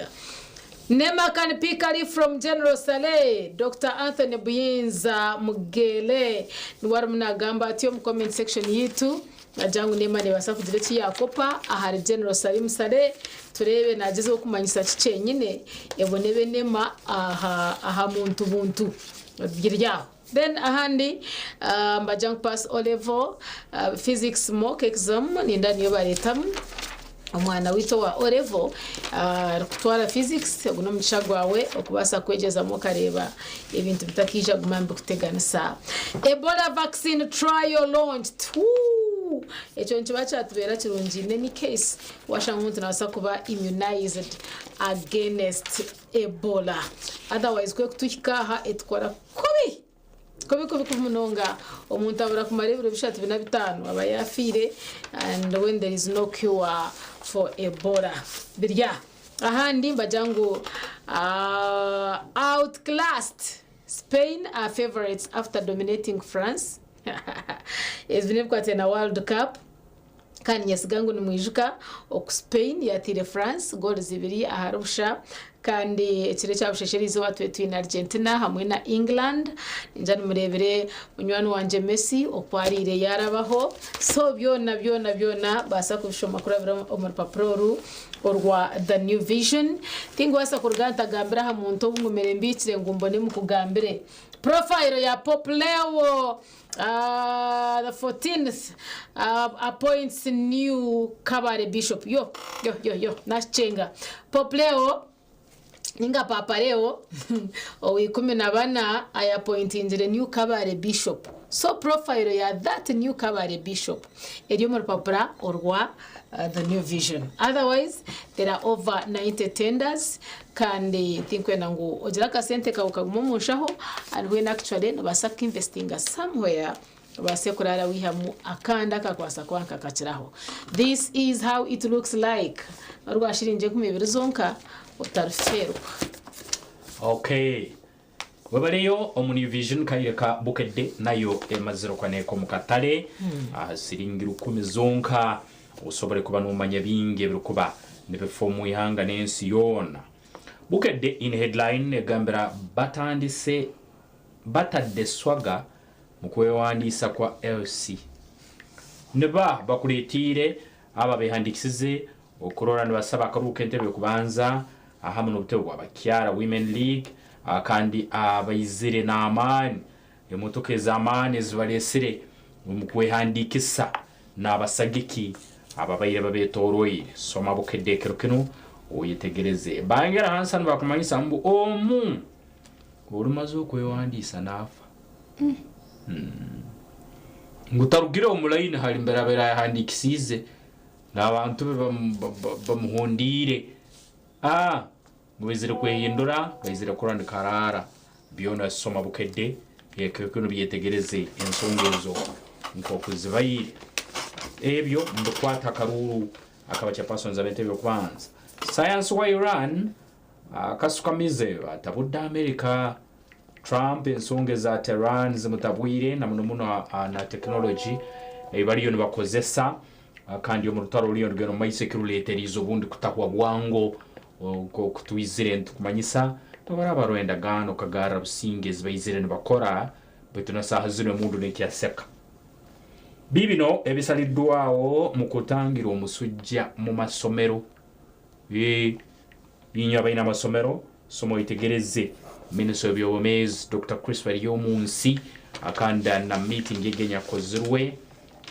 Nema can pick a leaf from General Saleh, Doctor Anthony Buyinza Mugele niwe arimu nagamba atyo omu comment section yaitu. Nagira ngu Neema neebaasa kugira eki yaakopa ahari General Salim Saleh tureebe naagyezaho kumanyisa ki kyenyine ebone ebe Neema aha aha muntu buntu biri aho. Then ahandi nibagira ngu pass O level physics mock exam nindeeba niyo bareetamu omwana waitu owa O level arikutwara physics ogu n'omugisha gwawe okubaasa kwegyezamu okareeba ebintu bitakiija kuguma nibikuteganisa. Ebola vaccine trial launched Wuu! Ekyo nikiba kyatubeera kirungi in any case washanga omuntu nabaasa kuba immunized against Ebola. Otherwise ku ekutuhika aha etukora kubi kubi kubi kubi munonga omuntu abura kumara ebiro bishatu bina bitaano aba yafiire and when there is no cure for Ebola. Biri aha. Ahandi nibagira ngu outclassed Spain are favourites after dominating France. Ebi n'ebikwatiraine na World Cup. Kandi niinyesiga ngu nimwijuka oku Spain yaateire France goals ibiri ahari busha. Kandi ekiro ekya busheeshe eriizooba tube twine Argentina hamwe na England. Ningira nimureebire munywani wangye Messi oku ariire yaarabaho. So byona byona byona baasa kubishoma kurabira omu rupapura oru orwa The New Vision. Tinkubaasa kuruga ntagambire aha muntu ou ngumire mbiikire ngu mbone mukugambire. Profile ya Pope Leo the 14th appoints new Kabale Bishop. Yo, yo, yo, yo, nakikyenga. Pope Leo ninga Papa Leo owa 14 ayapointingire new Kabale Bishop. So profile ya that new Kabale Bishop eri omu rupapura orwa The New Vision. Otherwise, there are over 90 tenders kandi tinkwenda ngu ogire akasente kawe kagume omu nshaho and when actually nobaasa kukinvestinga somewhere obaase kuraara wihamu akandi akakubaasa kuba nkakakiraho. This is how it looks like orwa shiringi 2000 zonka otarifeerwa. Okay. Webaleyo omu New Vision kaire ka Bukedde nayo emazire okwaneka omu katale aha siringi rukumi zonka osobore kuba nomanya bingi ebirikuba nibifa omu ihanga n'ensi yoona. Bukedde in headline egambira batandise batadde swaga mu kwewandiisa kwa LC. Niba bakuretiire abo abehandikisize Okurora nibasaba akaruuru k'entebe y'okubanza ahamu n'obutebe bwa bakyara, Women League, kandi abaizire n'amaani, emotoka ez'amaani ezibalesire omu kwehandiikisa n'abasagiki ababaire babetoroire. Soma Bukedde ekiro kinu oyetegereze. Bangera hansi hanu bakumanyisa ngu omu orimaze okwewandiisa naafa. Ngu tarugire omu layini hali mbere abaire ayehandiikisiize. N'abantu be bamuhondiire. A Ngu baizire kwehindura, baizire kurora nikaraara. Byona soma Bukedde ekiro kinu byetegereze ensonga ezo nk'oku zibaire. Ebyo nibikwata akaruuru akaba chairpersons ab'entebe y'okubanza. Sayansi wa Iran akasuka missile atabudde Amerika. Trump ensonga eza Tehran zimutabwire na muno muno na tekinologi ei bariyo nibakozesa kandi omu rutaro ruriyo nirugenda omu maiso ekirureeteriize obundi kutahwa bwango nk'oku twizire nitukumanyisa nobu hariho endagaano kagarra businge ezi baizire nibakora baitu na saaha zinu emundu nekyaseka. Biibino ebisaliddwaho mu kutangira omusujja mu masomero. Inywe abaine amasomero, soma oyetegereze Minisita w'eby'obwomeezi Dokita Chris Baryomunsi akanda na miitingi egi enyakukozirwe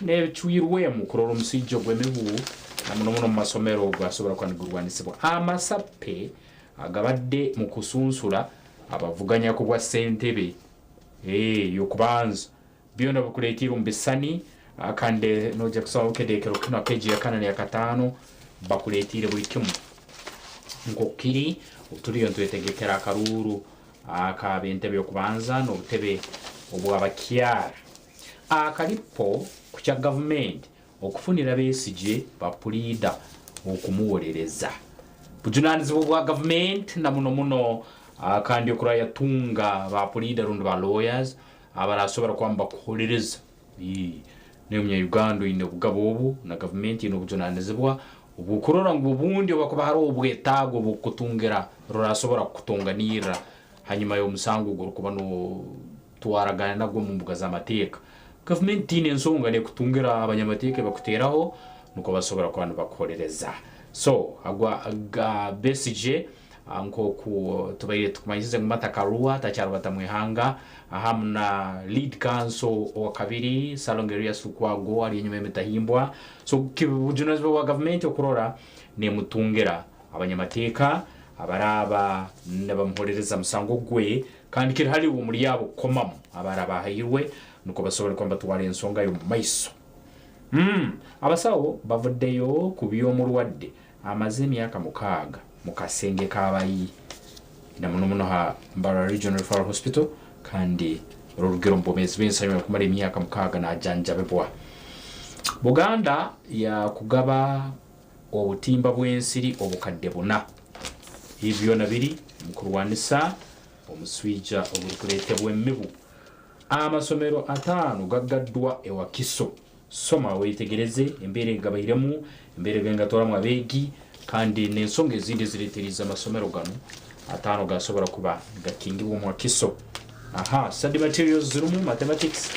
n'ebicwirwemu kurora omuswija ogw'emibu na muno muno omu masomero gwasobora kuba nigurwanisibwa. Amasappe agabadde mu kusunsura abavuganya ku bwa ssentebe y'okubanza byona bikuretiire omu bisani kandi noija kusoma Bukedde ekiro kinu ha peegi yakana n'eyakataano bakureetiire buli kimu nk'oku kiri. Obu turiyo nitwetegekera akaruuru ak'ab'entebe y'okubanza n'obutebe obw'abakyara akalipo ku kya gavumenti okufunira Besigye ba puliida okumuwolereza bujunanizibwa bwa gavumenti na muno muno kandi okurora yatunga ba puliida rundi ba lawyers abarasobora kuba nibakuhuliriza. Naiwe Munya-Uganda oine obugabe obu na gavumenti eine obujunanizibwa obw'okurora ngu obundi obu hakuba haroho obwetaago obw'okukutungira rurasobora kukutonganirra hanyuma y'omusango ogu orukuba notwaragana nagwo omu mbuga z'amateeka. Gavumenti tiine ensonga n'ekutungira abanyamateeka ebakuteeraho nukwo basobora kuba nibakuholereza. So agwa Besigye Nk'oku tubaire tukumanyisize ngu Martha Karua takyarubata mu ihanga hamu na lead counsel owakabiri Ssalongo Erias Lukwago ari enyuma y'emitahimbwa. So kibujunanizibwa bwa gavumenti okurora nemutungira abanyamateeka abaraaba nibamuhorereza musango gwe kandi kiri hariwe omuri abo kukomamu abaraba bahairwe nukwo basobole kuba nibatwara ensonga ye omu maiso. Abasawo bavuddeyo ku by'omurwadde amaze emyaka mukaaga mu kasenge k'abayi na muno muno ha Mbarara Regional Referral Hospital kandi orurugire omu bwomeezi bw'ensi hanyuma y'okumara emyaka mukaaga najanjabibwa. Buganda yakugaba obutimba bw'ensiri obukadde buna. Ebi byona biri omu kurwanisa omuswija ogurikureetebwa emibu. Amasomero ataano gagaddwa e Wakiso. Soma wetegereze embeera egabairemu, embeera egengatwaramu abeegi, kandi n'ensonga ezindi ezireeteriize amasomero ganu ataano gasobora kuba gakingibwa omu Wakiso. Aha, study materials zirumu, mathematics,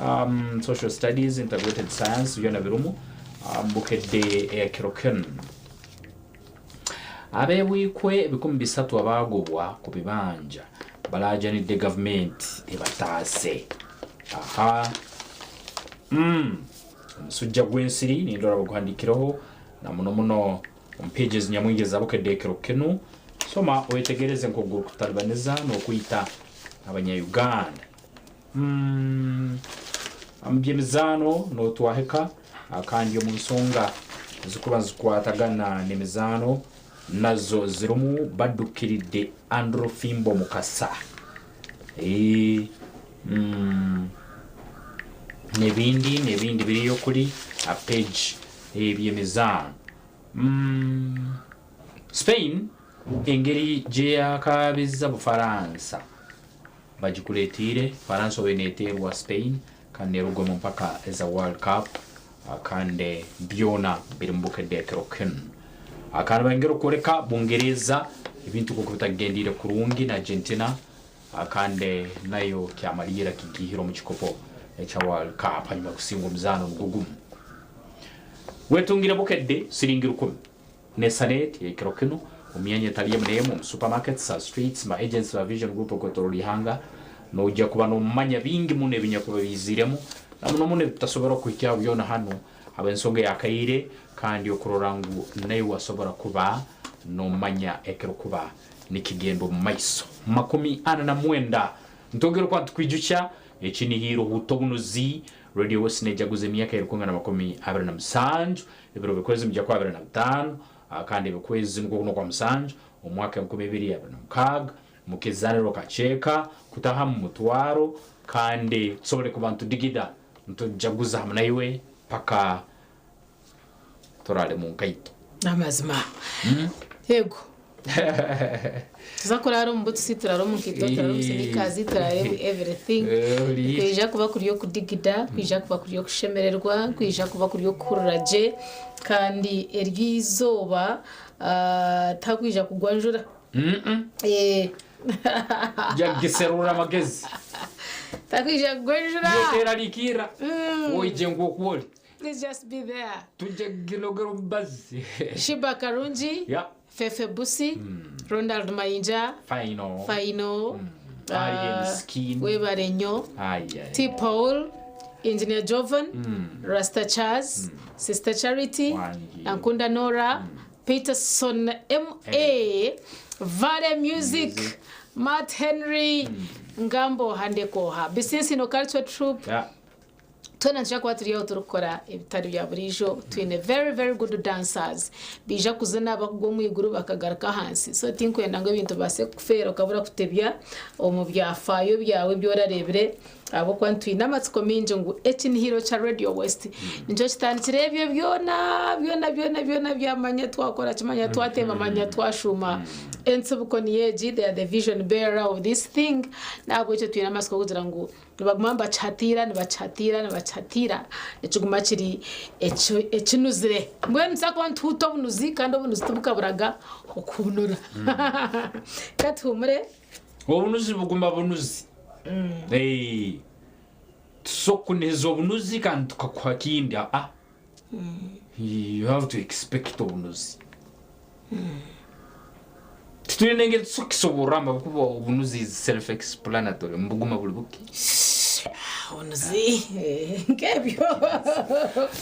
um, social studies, integrated science byona birumu um, Bukedde ekiro kinu. Ab'ebwikwe 300 abaagobwa ku bibanja balaajanidde gavumenti ebataase. Aha. Mm. Omusujja gw'ensiri nindora baguhandiikireho na muno muno omu pages nyamwingi eza Bukedde ekiro kinu. Soma oyetegereze nk'oku gurukutalibaniza n'okwita abanya-Uganda. Mm. Omu by'emizaano n'otwahika kandi omu nsonga ezikuba nizikwatagana n'emizaano nazo zirumu Baddukiridde Andrew Fimbo Mukasa. Eeh mm n'ebindi n'ebindi biriyo kuri aha page ey'eby'emizaano. Mm Spain engeri gyeyakaabiza Bufaransa bagikureteire, Bufaransa obu neeteerwa Spain kandi neeruga omu mpaka eza World Cup kandi byona biri omu Bukedde ekiro kinu. Kandi bayongera okworeka Bungereza ebintu nk'oku bitakugendeire kurungi na Argentina kandi nayo kyamariira kigiihire omu kikopo ekya World Cup hanyuma y'okusingwa omuzaano nigwo gumu. Wetungire Bukedde siringi rukumi n'esaneeti ekiro kinu omu myanya etali emu n'emu omu supermarkets, ha streets, ma agents ba Vision Group okwetoroora ihanga. Noija kuba nomanya bingi muno ebinyakuba biiziremu na muno muno ebitutasobora kuhikyaho byona hanu Habw'ensonga ey'akaire kandi okurora ngu naiwe wasobora kuba nomanya ekirukuba nikigenda omu maiso. 49. Nitwongera okuba nitukwijukya ekinihiire ohuta obunuzi, Radio West nejaguza emyaka erukwingana 27, ebiro by'okwezi nibija kuba 25 kandi eby'okwezi nukwo kuno okwa musanju omwaka 2026 mukizaniro kakyeka kutahamu mutwaro kandi tusobole kuba nitudigida Nitujaguza hamu naiwe paka turaare mu nkaito. N'amazima. Yego. Tuza kuraara omu butusi, turaare omu nkaito, turaare omu sinikazi, turaare omu everything. Nikwija kuba kuri okudigida, nikwija kuba kuri okushemererwa, nikwija kuba kuri okuhurira gye kandi eryo izooba tihakwija kugwa njura. Yagiserura amagezi. Takwija kugwa enjura. Yoterarikirra. Oije nk'oku oli. Please just be there. Tujja kuginogera omubazi. Sheebah Karungi, Yeah. Fefe Busi, Ronald Mayinja, Final. Final, Alien Skin. Webare nnyo, Ai, ai. T Paul, Engineer Jovan, Rasta Charles, Sister Charity, Ankunda Nora, Peterson MA, Vale Music, Matt Henry, Ngambo Handekoha, Bisinsino Culture Troupe, twena nituija kuba turi aho turikukora ebitari bya buriijo twine very very good dancers baija kuzina bakugwa omu iguru bakagaruka ahansi so tinkwenda ngu ebintu bibaase kukufeera okabura kutebya omu byafaayo byawe ebi orareebire Ahabw'okuba nitwine amatsiko maingi ngu ekinihiro kya Radio West nikyo kitandikire ebyo byona byona byona byona byamanya twakora kimanya twateema manya twashuuma entsibuko niyo egi they are the vision bearer of this thing n'ahabw'ekyo twine amatsiko kugira ngu nibaguma nibakihatiira nibakihatiira nibakihatiira nikiguma kiri ekinuzire mbwenu nituza kuba nituhuuta obunuzi kandi obunuzi tibukaburaga okubunura ka tuhumure. Obunuzi buguma bunuzi. Eh, tusobola kukunihiza obunuzi kandi tukakuha kindi aa. You have to expect obunuzi. Titwine engeri tukukisoborra ahabw'okuba obunuzi is self explanatory nibuguma buri buki. Obunuzi nk'ebyo.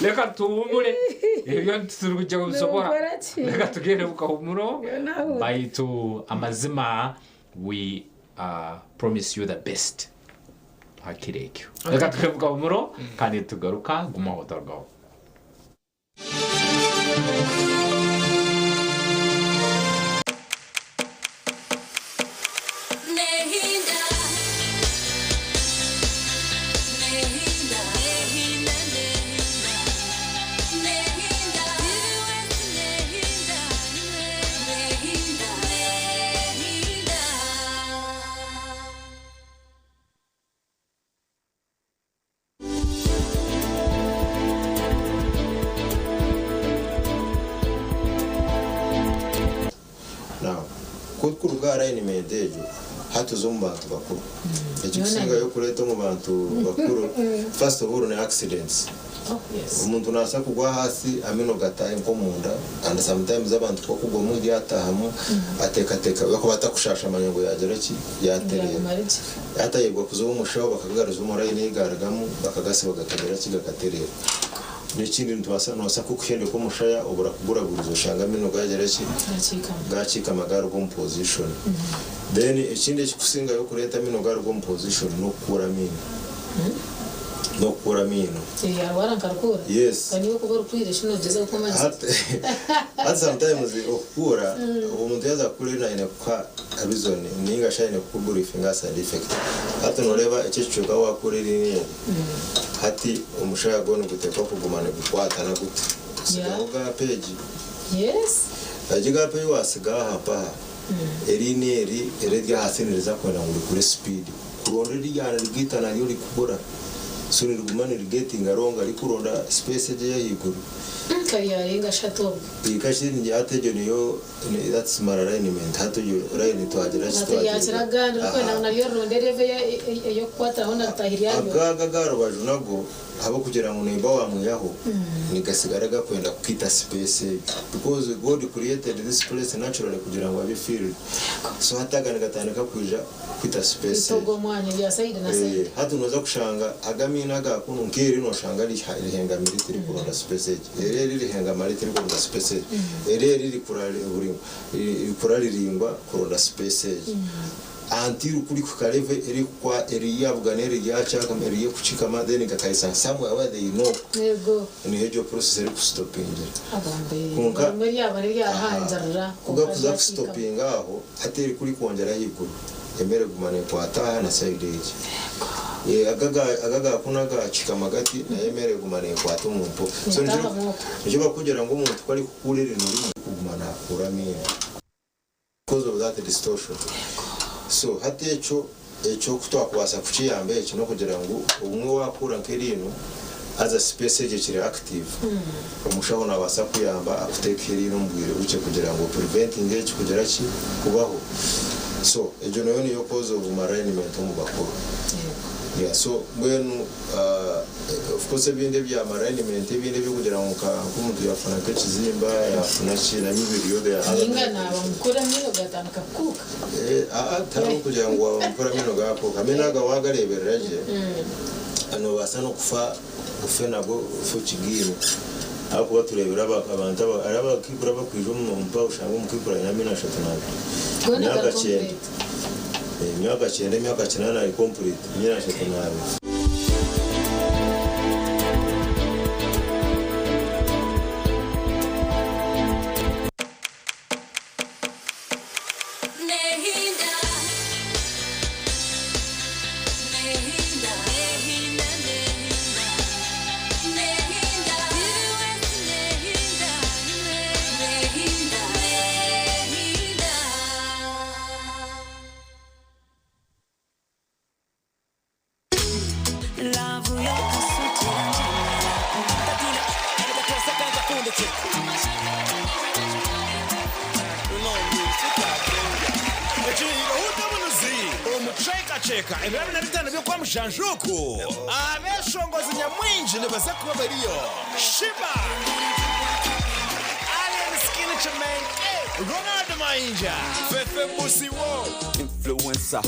Reka tuhuumure ebyo titurikwija kubisobora. Nokora ki? Reka tugende omu kahuumuro Nawe. baitu amazima we promise you the best aha kiro ekyo. Reka tugende omu kahuumuro kandi nitugaruka gumaho otarugaho. Now, ku orikuruga aha alignment egyo, hati oza omu bantu bakuru. Ekirikusingayo kureeta omu bantu bakuru, first of all ni accidents. Omuntu nabaasa kugwa ahansi amaino gataahe nk'omunda and sometimes abantu ku barikugwa omu ryataahamu ateekateeka ahakuba atakushaasha amanya ngu yaagira ki, yaatereera. Yaatayebwa kuza ow'omushaho bakagagaruza omu layini ei gaarugamu bakagasiba gakagira ki, gakatereera. N'ekindi nitubaasa noobaasa nk'okuhendeka omushaya obura kuguraguriza oshanga amaino gaagira ki, gaakiikama gaaruga omu position. Then ekindi ekirikusingayo kureeta amaino gaaruga omu position n'okukuura amaino. N'okukuura amaino. Yarwara nkarikuura? Yes. Kandi iwe okuba orikwire shi nogyezaho kumanyisa. Hati hati sometimes okukuura omuntu yaaza kukura eri aine kukuha reason ninga shi aine kukubriefinga aha side effect. Hati noreeba eki ekicweka wakuura eriino eri hati omushaya gwo niguteekwa kuguma nigukwatana guti osigaho gap egi. Yes. Egi gap ei wasiga aha mpaha eriino eri eriri ahansi niriza kwenda ngu rikure speed. Kuronda eryana nirigaita naryo rikubura so niriguma nirigetinga ronga rikuronda space egyo eyahaiguru. Nka ryarenga ashatu obwo. Hati hati egyo niyo that's malalignment hati egyo line twagira ki Hati ryakira agandi ririkwenda ngu naryo rironde level eyokukwatiraho na ritaahi ryaryo. Aga aga rubaju nago ahabw'okugira ngu neighbour wamwihaho nigasigara gakwenda kukwita space egyo because God created this place naturally kugira ngu abe filled so hati aga nigatandika kwija kwita space Kwita ogwo mwanya ebya side na side. Eh, hati noza kushanga aga amaino aga kunu nk'eri noshanga rihengamire tirikuronda space egi, eri eri rihengamare tirikuronda space egi, eri eri rikura rikura riringwa kuronda space egi. Until ku rikuhika level erikukwa eriyabugana eri ryakyakama eri erikukikama then gakahisa somewhere where they know Yego. niho egyo process erikusitopingira. Abambe. Kwonka Rimwe ryaba niryaruhangirira ku gakuza kusitopinga aho hati eri ku rikwongyera ahaiguru emere eguma nekwata aha na side egi. Aga aga kunu agakikama gati nayo emere eguma nekwata omu mpo. So nikyo barikugira ngu omuntu ku arikukuura erino rimwe arikuguma nakuura amaino because of that distortion. So hati ekyo ekyo oku twakubaasa kukiyamba eki n'okugira ngu obumwe wakuura nk'eriino haza space egyo ekiri active, omushaho nabaasa kukuyamba akuteekeho eriino omu bwire bukye kugira ngu opreventinge eki kugira ki kubaho. So egyo nayo niyo cause of malalignment omu bakuru. Yeah, so mbwenu of course ebindi ebya malalignment ebindi eby'okugira ngu nka nk'omuntu yafuna nk'ekizimba yafuna ki nabyo biriyo there are other Ninga naaba mukuru amaino gatandika kukuuka. Eh, aa tihariho kugira ngu waaba mukuru amaino gaakuuka. Amaino aga waagareeberera gye, noobaasa n'okufa ofe nago ofe okigaine. Ahabw'okuba tureebire abantu hariho abakaikuru abakwija omu mpaha oshanga omukaikuru aine amaino 32. Goona Emyaka gari kyenda. complete. Emyaka kyenda, emyaka kinaana ari complete, amaino 32. Omu kicwekacweka ebiro 45 by'Okwamushanju oku, abeeshongozi nyamwingi nibaza kuba bariyo, Sheebah, Alien Skin Kimenke, Ronald Mayinja, Fefe Busiwo, Influencer.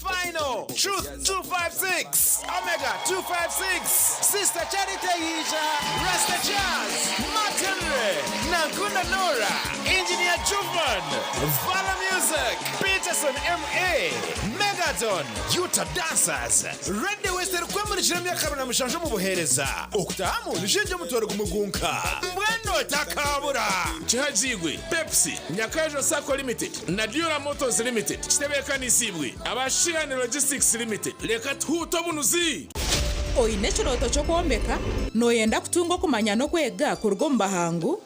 Final, Truth 256, Omega 256, Sister Charity Yija, Rasta Jazz, Martin Ray, Nanguna Nora, Engineer Juvan, Vala Music, Peterson MA, Megaton, Utah Dancers, Radio West erikwemurikira emyaka 27 omu buheereza. Okutahamu nishinja omutwaro gumwe gwonka. Mbwenu otakabura! Kihagigwe, Pepsi, Nyakajo Sacco Limited na Dura Motors Limited kitebeekanisiibwe aba Sheehan Logistics Limited. Reka tuhuute obunuzi! Oine ekirooto ky'okwombeka? Nooyenda kutunga okumanya n'okwega kuruga omu bahangu?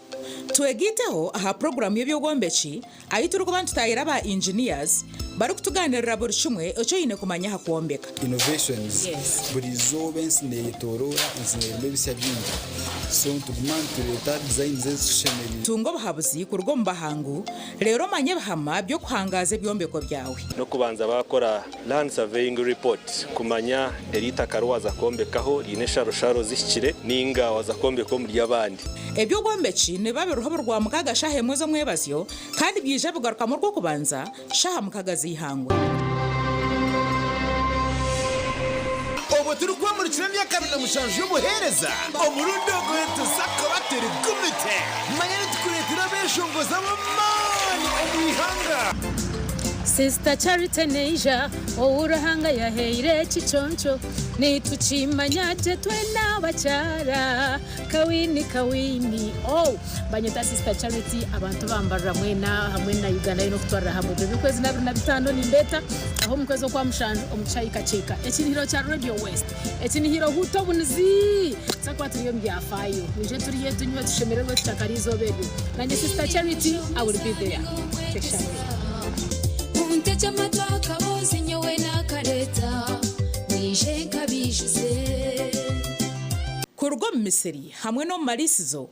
Twegaiteho aha puroguraamu y'eby'obwombeki ahu turikuba nitutaahira aba engineers barikutugaaniirira buri kimwe eki oine kumanya aha kwombeka. Innovations, Buri izooba ensi neyetoroora, ensi nerimu ebisya bingi so nituguma nitureeta designs ezitushemereire. Tunga obuhabuzi kuruga omu bahangu reero omanye ebihama by'okuhangaaza ebyombeko byawe. N'okubanza baakora Land Surveying Report kumanya eri itaka ri waaza kwombekaho riine ensharosharo zihikire nainga waaza kwombeka omuri ry'abandi. Eby'obwombeki nibiba biriho buri Rwamukaaga shaaha emwe z'omwebazyo kandi byaija bigarukamu Orwokubanza shaaha mukaaga z'eihangwe. Obwo turikwemurikira emyaka 27 y'obuheereza, omurundi ogu nituza kuba turi gumite. Manya nitukureetera abeeshongozi ab'amaani omu ihanga. Sister Charity Neija ou Ruhanga yahaire ekiconco nitukimanya gye twena abakyara Kawini kawini oh Banyeta Sister Charity abantu bambarira mwena hamwe na Uganda yoona okutwarira hamwe ebiro by'okwezi n'abiri na bitaano nimbeeta aho omu kwezi okwa mushanju omu kishaayi Kakyeka ekinihiro kya Radio West ekinihiro huuta obunizi tuza kuba turi omu byafaayo mwije turye tunywe tushemererwe tushakare eizooba eryo nanye Sister Charity I will be there Tweshangire. Muntegye amatu akaboozi nyowe naakareeta, mwije nkabiijuze. Kuruga omu misiri hamwe n'omu mariisizo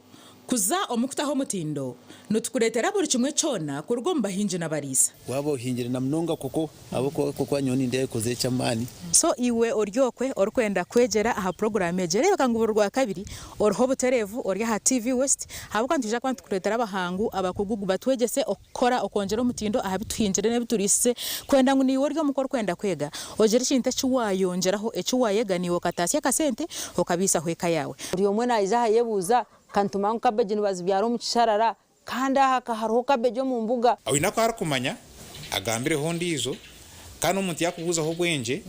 kuza omu kutaho omutindo, nitukureetera buri kimwe kyona kuruga omu bahingi n'abariisa. Waaba ohingire na munonga koko ahabw'okuba nyowe nindeeba okozire eky'amaani. So iwe ori okwe orikwenda kwegyera aha puroguraamu egi, reebeka ngu buri Rwakabiri oriho obutereevu ori aha TV West ahabw'okuba nitwija kuba nitukureetera abahangu abakugu batwegyese Kora okwongyera omutindo aha bi tuhingire n'ebi turiisize kwenda ngu naiwe ori omuka orikwenda kwega ogire ekintu eki waayongyeraho eki waayega naiwe okataasya akasente okabiisaho eka yaawe. Buri omwe naija aha ayebuuza, Ka nitumanya ngu kabeegi nibazibyara omu kisharara, kandi aha ka hariho kabeegi omu mbuga. Oine aku arikumanya, agambireho ondiijo, kandi omuntu yaakubuuzaho obwengye,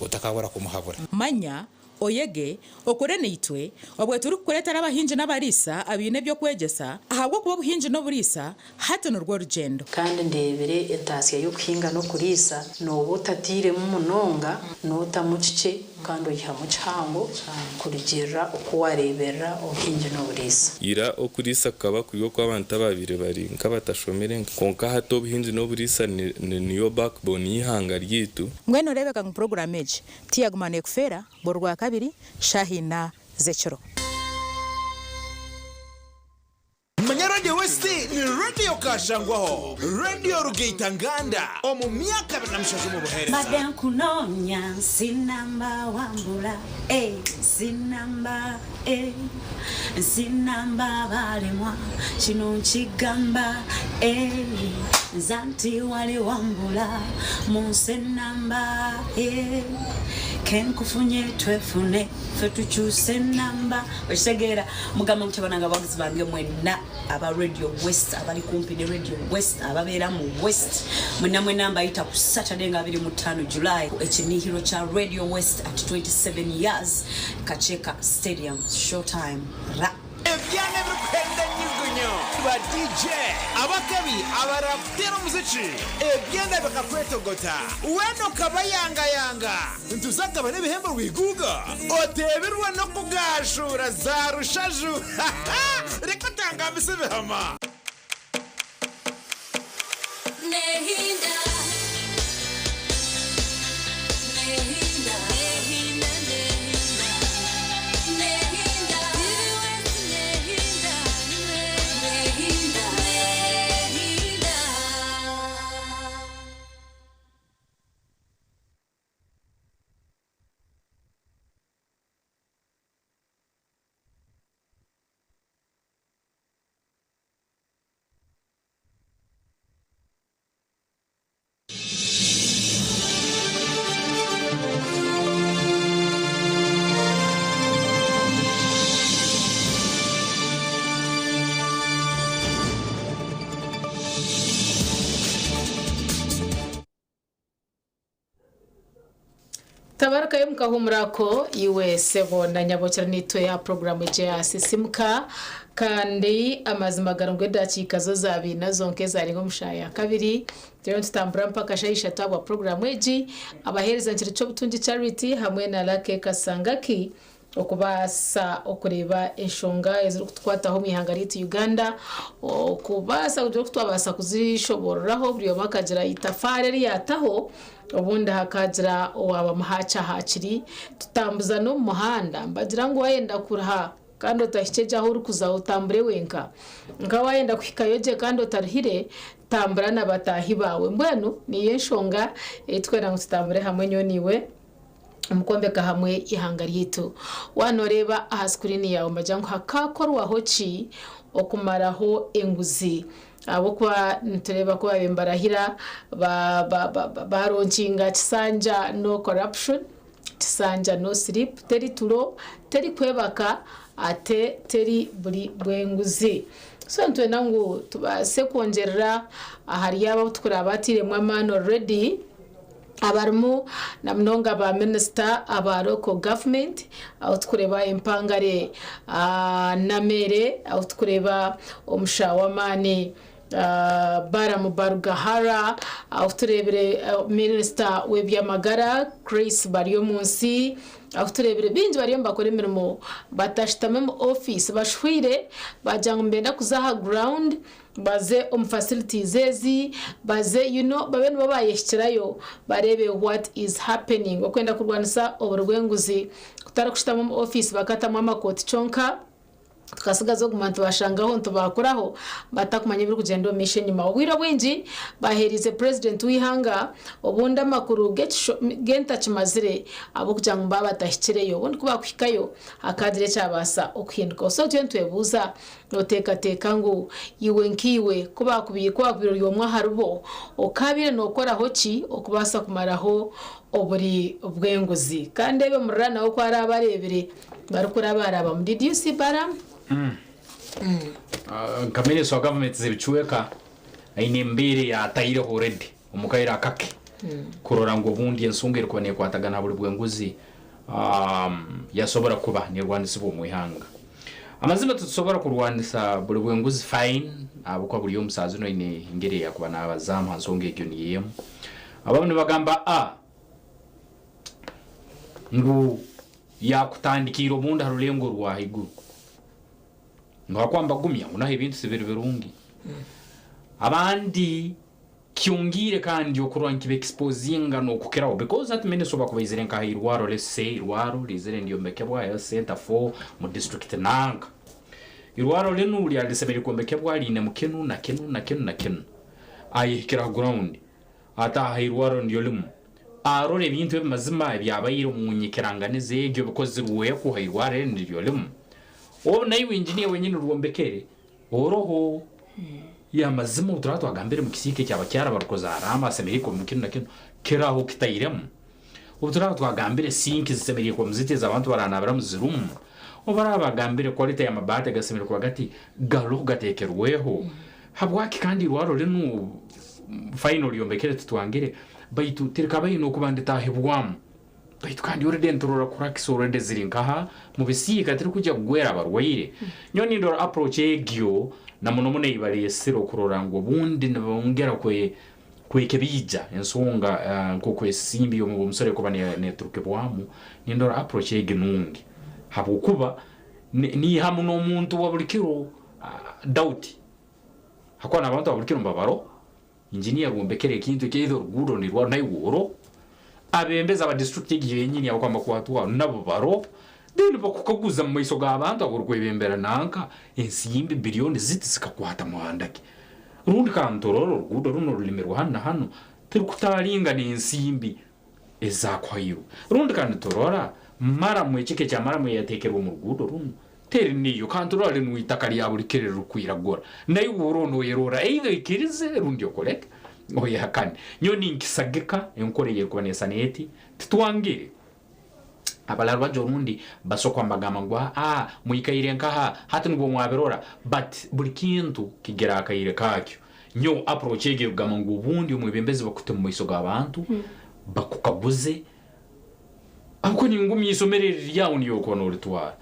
otakabura kumuhabura. Manya Oyege, okore naitwe, obwe turikukureetera abahingi n'abariisa abaine eby'okwegyesa, ahabw'okuba obuhingi n'oburiisa hati nirwo rugyendo. Kandi ndeebire entaasya y'okuhinga n'okuriisa, nooba otatairemu munonga, nootamu kikye kandi oihamu kihango kurugiirira oku waareeberera obuhingi n'oburiisa. Ira okuriisa kukaba kuri okw'abantu abaabaire bari nk'abatashomire kwonka hati obuhingi n'oburiisa niyo backbone y'eihanga ryaitu. Mbwenu oreebeka ngu puroguraamu egi Tiyaguma neekufeera buri Rwakabiri shaaha ina z'ekiro. Manya Radio West ni Radio Kashangwaho, Radio Rugaita Nganda omu myaka 27 omu buheereza. Mbadde nkunoonya nsi namba wambula eh, nsi namba eh, nsi namba balemwa kino nkigamba eh, nze anti wali wambula mu nsi enamba eh, kenkufunye twefune ffe tukyuse enamba. Okitegeera? Mugamba mutya banange abawagizi bange mwenna aba Radio West, abali kumpi ne Radio West, ababeera mu West, mwenna mwenna mbayita ku Saturday nga 25 July ekinihiro kya Radio West at 27 years Kakyeka Stadium, showtime ra. Ebyana ebirikuhenda enyugunyu, ba DJ abakabi abarakuteera omuziki, ebyana bikakwetogota, weena okabayangayanga. Nituza kugabana ebihembo rwiguuga, oteebirwe n'okugaashuura za rushaju. Reka otangambise ebihama. Nehinda, nehinda, nehinda, nehinda, nehinda, nehinda, nehinda, nehinda. Tabarukayo mukahumurako iwe sebo na nyabokera nitwe aha puroguramu egi eya Sisimuka kandi amazima gari ngu edakiika zo zabaire nazo nk'ezarenga omu shaaha ya kabiri turiyo nitutambura mpaka shaaha ishatu ahabwa puroguramu egi abaheereza nkiri Kyobutungi Charity hamwe na Lucky Kasangaki okubaasa okureeba enshonga ezirikutukwataho omu ihanga ryaitu Uganda, okubaasa kugira oku twabaasa kuzishoboororaho buri omwe akagira itafaari eri yaataho, obundi hakagira owaaba muhaaki ahaakiri tutambuza n'omu muhanda. Nibagira ngu waayenda kuruha kandi otahikye gye ahu orikuza otambure wenka. Nka waayenda kuhikayo gye kandi otaruhire, tambura na bataahi baawe. Mbwenu niyo enshonga ei turikwenda ngu tutambure hamwe nyowe naiwe. omu kwombeka hamwe eihanga ryaitu. Waaba nooreeba aha sikuriini yaawe nibagira ngu hakaakorwaho ki okumaraho enguzi? Ahabw'okuba nitureeba ku baabaire nibarahira baaronkinga Kisanja no corruption, Kisanja no sleep, teri turo, teri kwebaka ate teri buri bw'enguzi. So nitwenda ngu tubaase kwongyerera ahari abo abu turikureeba batairemu amaani already. Abarimu na munonga ba minisita aba local government ahu turikureeba empangare Nameere, ahu turikureeba omushaho w'amaani Balaam Barugahara, ahu tureebire minisita w'eby'amagara Grace Baryomunsi, ahu tureebire baingi bariyo nibakora emirimo batashutami omu ofiisi bashuhwire baagira ngu nibenda kuza aha ground baze omu facilities ezi baze you know babe nibo bayehikirayo bareebe what is happening okwenda kurwanisa oburi bw'enguzi kutari kushutama omu office bakatamu amakooti kyonka tukasigaza okuguma nitubashangaho nitubakuraho batakumanya ebirikugyenda omu maisho enyima. Obwire obwingi baheeriize president w'eihanga obundi amakuru g'entakimazire ahabw'okugira ngu nibaba batahikireyo obundi kubakuhikayo hakagira ekyabaasa okuhindukaho so itwe nitwebuuza Nooteekateeka ngu iwe nkaiwe ku baakubaire ku waakubaire ori omwe aharibo, okaabaire nookoraho ki okubaasa kumaraho oburi bw'enguzi? Ka ndeebe Murira nawe ku araabe areebire barikurabaarabamu. Did you see Balaam? Nka minisita wa gavumenti z'ebicweka aine embeera ei ataireho already omu kaire akake kurora ngu obundi ensonga erikuba neekwatagana aha buri bw'enguzi yasobora kuba nerwanisibwa omu ihanga. Amazima titusobora kurwanisa buri bw'enguzi fine ahabw'okuba buri omu saaha zinu aine engeri ei akuba nabazaamu ha nsonga egyo niyo emu. Abamu nibagamba a ngu yakutandikiire obundi ha rulengo orwa haiguru ngu ahakuba nibagumya ngu naho ebintu tibiri birungi. Abandi Kyongiire kandi okurora nikiba exposinga nokukiraho because hati minister obu akuba aizire nka aha irwaro let's say irwaro riizire niryombekebwa health center for mu district nanka irwaro rinu ryari risemeriire kwombekebwa riinemu kinu na kinu na kinu na kinu ayehikire aha ground ataaha aha irwaro niryo rimu arora ebintu ebi mazima ebyabaire omu nyikiranganiza egyo bikozirweku ha irwaro eri niryo rimu obu naiwe engineer wenyini orwombekere Oroho y'amazima obu turaba twagambire omu kisiika eky'abakyara abarikuzaara abasemeriire kuba omu kinu na kinu, kiraho kitairemu. Obu turaba twagambire sinki zisemeriire kuba ziti ez'abantu baranaabiramu zirumu, obu baraba bagambire quality y'amabaati gasemeriire kuba gati, garoho gateekerweho. Habwaki kandi irwarro rinu fine oryombekere titwangire baitu tirikabaire n'okuba nditaahibwamu. Baitu kandi already niturora cracks already ziri nkaha mubisiika tirikujya kugwera abarwaire. Nyowe nindora approach egyo na muno muno eyibaresire okurora ngu obundi nibongera kwe kwekebiija ensonga nkoku esimbi yomusoro ekuba neturukibwamu, nindora approach egi nungi habwokuba niihamu nomuntu waburi kiro doubt hakuba nabantu ababuri kiro nibabaroho. Engineer rwombekere ekintu eki either oruguudo nirwa naiwe oro, abembezi aba district egi yenyini abakwamba kwatwaho nabo baro, then bakukaguza mu maiso g'abantu abu orikwebembera nanka ensimbi billion ziti zikakwata muhanda ki? Rundi kantorora oruguudo runu orulimirwe hanu na hanu tirukutalinga n'ensimbi ezakuhairwe. Rundi kandi torora maramu ekika ekya maramu eyatekerwe omu ruguudo runu Teri niyo, kandi torora rinu itaka rya buli kiro eririkwiragura. Naiwe oroho noyerora, either oikirize rundi okoreke, oyehakane. Nyowe ninkisagika enkora eyerikuba nesana eti, titwangire. Abalala rubaju orundi basobola kuba nibagamba ngu aa mwikaire nkaha, hati nubwo mwabirora, but buli kintu kigira akaire kakyo. Nyowe approach egi erikugamba ngu obundi omwebembezi bakute omu maiso g'abantu, bakukaguze. Ahabw'okuba ningumya eisomero eri riri aho niiwe orikuba nooritwara.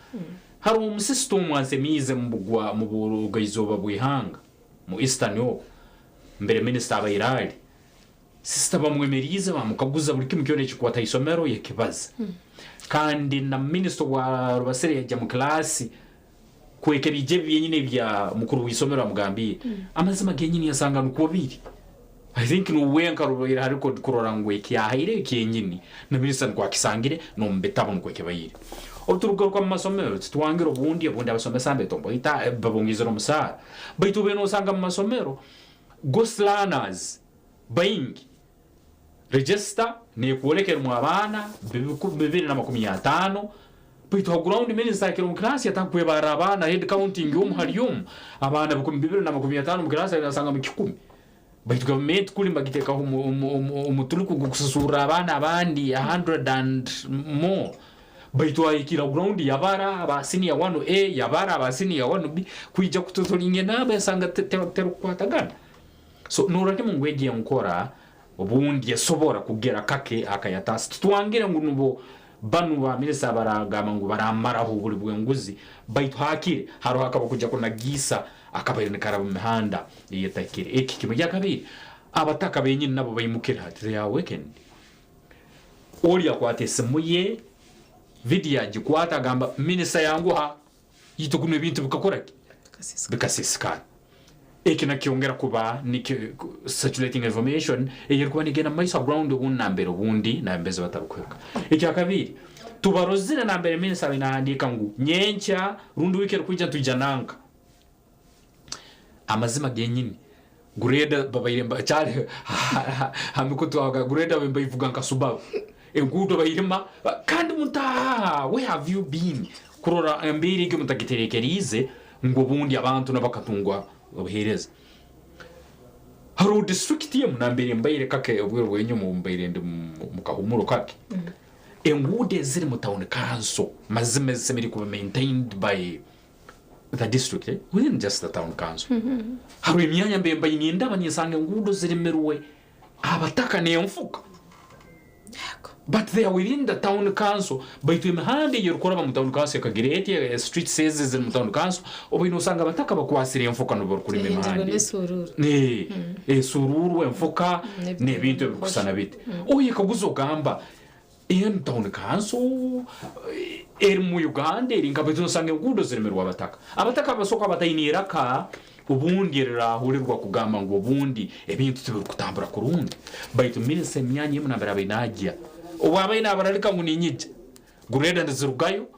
Hariho omusisita omwe ansemiize omu bugwa mu burugwa-izooba bw'eihanga, mu Eastern okwo, mbere minisita abaire ari. Sisita bamwemeriize bamukaguza buri kimwe kyona ekirikukwata aha isomero yakibaza. Kandi na minisita owa rubasire yaija mu kilaasi kwekebiija ebi byenyini ebya mukuru w'eisomero amugambiire. Amazima genyini yasanga nikwo biri. I think niwe wenka rubaire ha record kurora ngu ekyahaireyo kyenyini na minisita nikwo akisangire n'omu bitabo nikwo kibaire. Obu turikugaruka omu masomero titwangire obundi obundi abasomesa mbetomboita babongeizire omusaara baitu obaire nosanga omu masomero ghost learners baingi register nekworeka erimu abaana 250 baitu ha ground minisita ahikire omu class yatandika kwebarra abaana head counting omu hari omu abaana 250 omu class nasangamu kikumi. Baitu gavumenti kuri nibagiteekaho omuturiko gw'okusasurira abaana abandi a hundred and more baitu ahikire ground yabara aba senior one A yabara aba senior one B kwija kutotoringa enamba yasanga terikukwatagana. So norora kimwe ngu egi enkora obundi esobora kugera kake akayataasa. Titwangire ngu nibo banu ba minisita abaragamba ngu baramaraho oburi bw'enguzi baitu hakire haroho akaba kuja kunagiisa akabaire nikaraba omu mihanda eyetahikire. Eki kimwe. Ekyakabiri, abataka benyini nabo baimukire hati, they are awakened. Ori akwata esimu ye, video agikwata agamba minisita yanguha itwe kunu ebintu bikakora ki? Bikasiisikara. Eki nakyongera kuba nikyo circulating information eyerikuba negenda mu maiso ha ground obundi nambere obundi nambezi batarikuhika. Ekyakabiri, tubarozire nambere minisita abaire nahandiika ngu nyenkya rundi wiiki erikwija nitwija nanka. Amazima genyini grade babaire kyari ha mikutu aho grade babaire nibagivuga nka Subaru enguudo bairima kandi mutaaha where have you been kurora embeera egyo mutagiterekeriize ngu obundi abantu nabo bakatungwa obuheereza. Hariho disiturikiti emwe nambere mbaire kake obwire bw'enyima obu mbaire ndi mu kahumuro kake, enguudo eziri mu tawuni kanso mazima ezisemeriire kuba maintained by the district eh, within just the town council hariho emyanya mbe mbaire nindaba ninsanga enguudo zirimirwe abataka n'enfuka but they are within the town council baitu emihanda ei erikuraba mu town council ekagira eti eh, streets ezi eziri mu town council obaire nosanga abataka bakwasire enfuka nibo barikurima Ehingirwe emihanda egi. n'esururu. Eh, esururu enfuka N'ebintu n'ebintu ebirikusana biti oyekaguza ogamba Enu town council eri mu Uganda eri nka baitu nosanga enguudo ziremerwe abataka. Abataka abasoka bataine iraka obundi erirahurirwa kugamba ngu obundi ebintu tibirikutambura kurungi. Baitu minisita emyanya emu nambere abaire nagya obu abaire nabararika ngu ninyija, greda nizirugayo,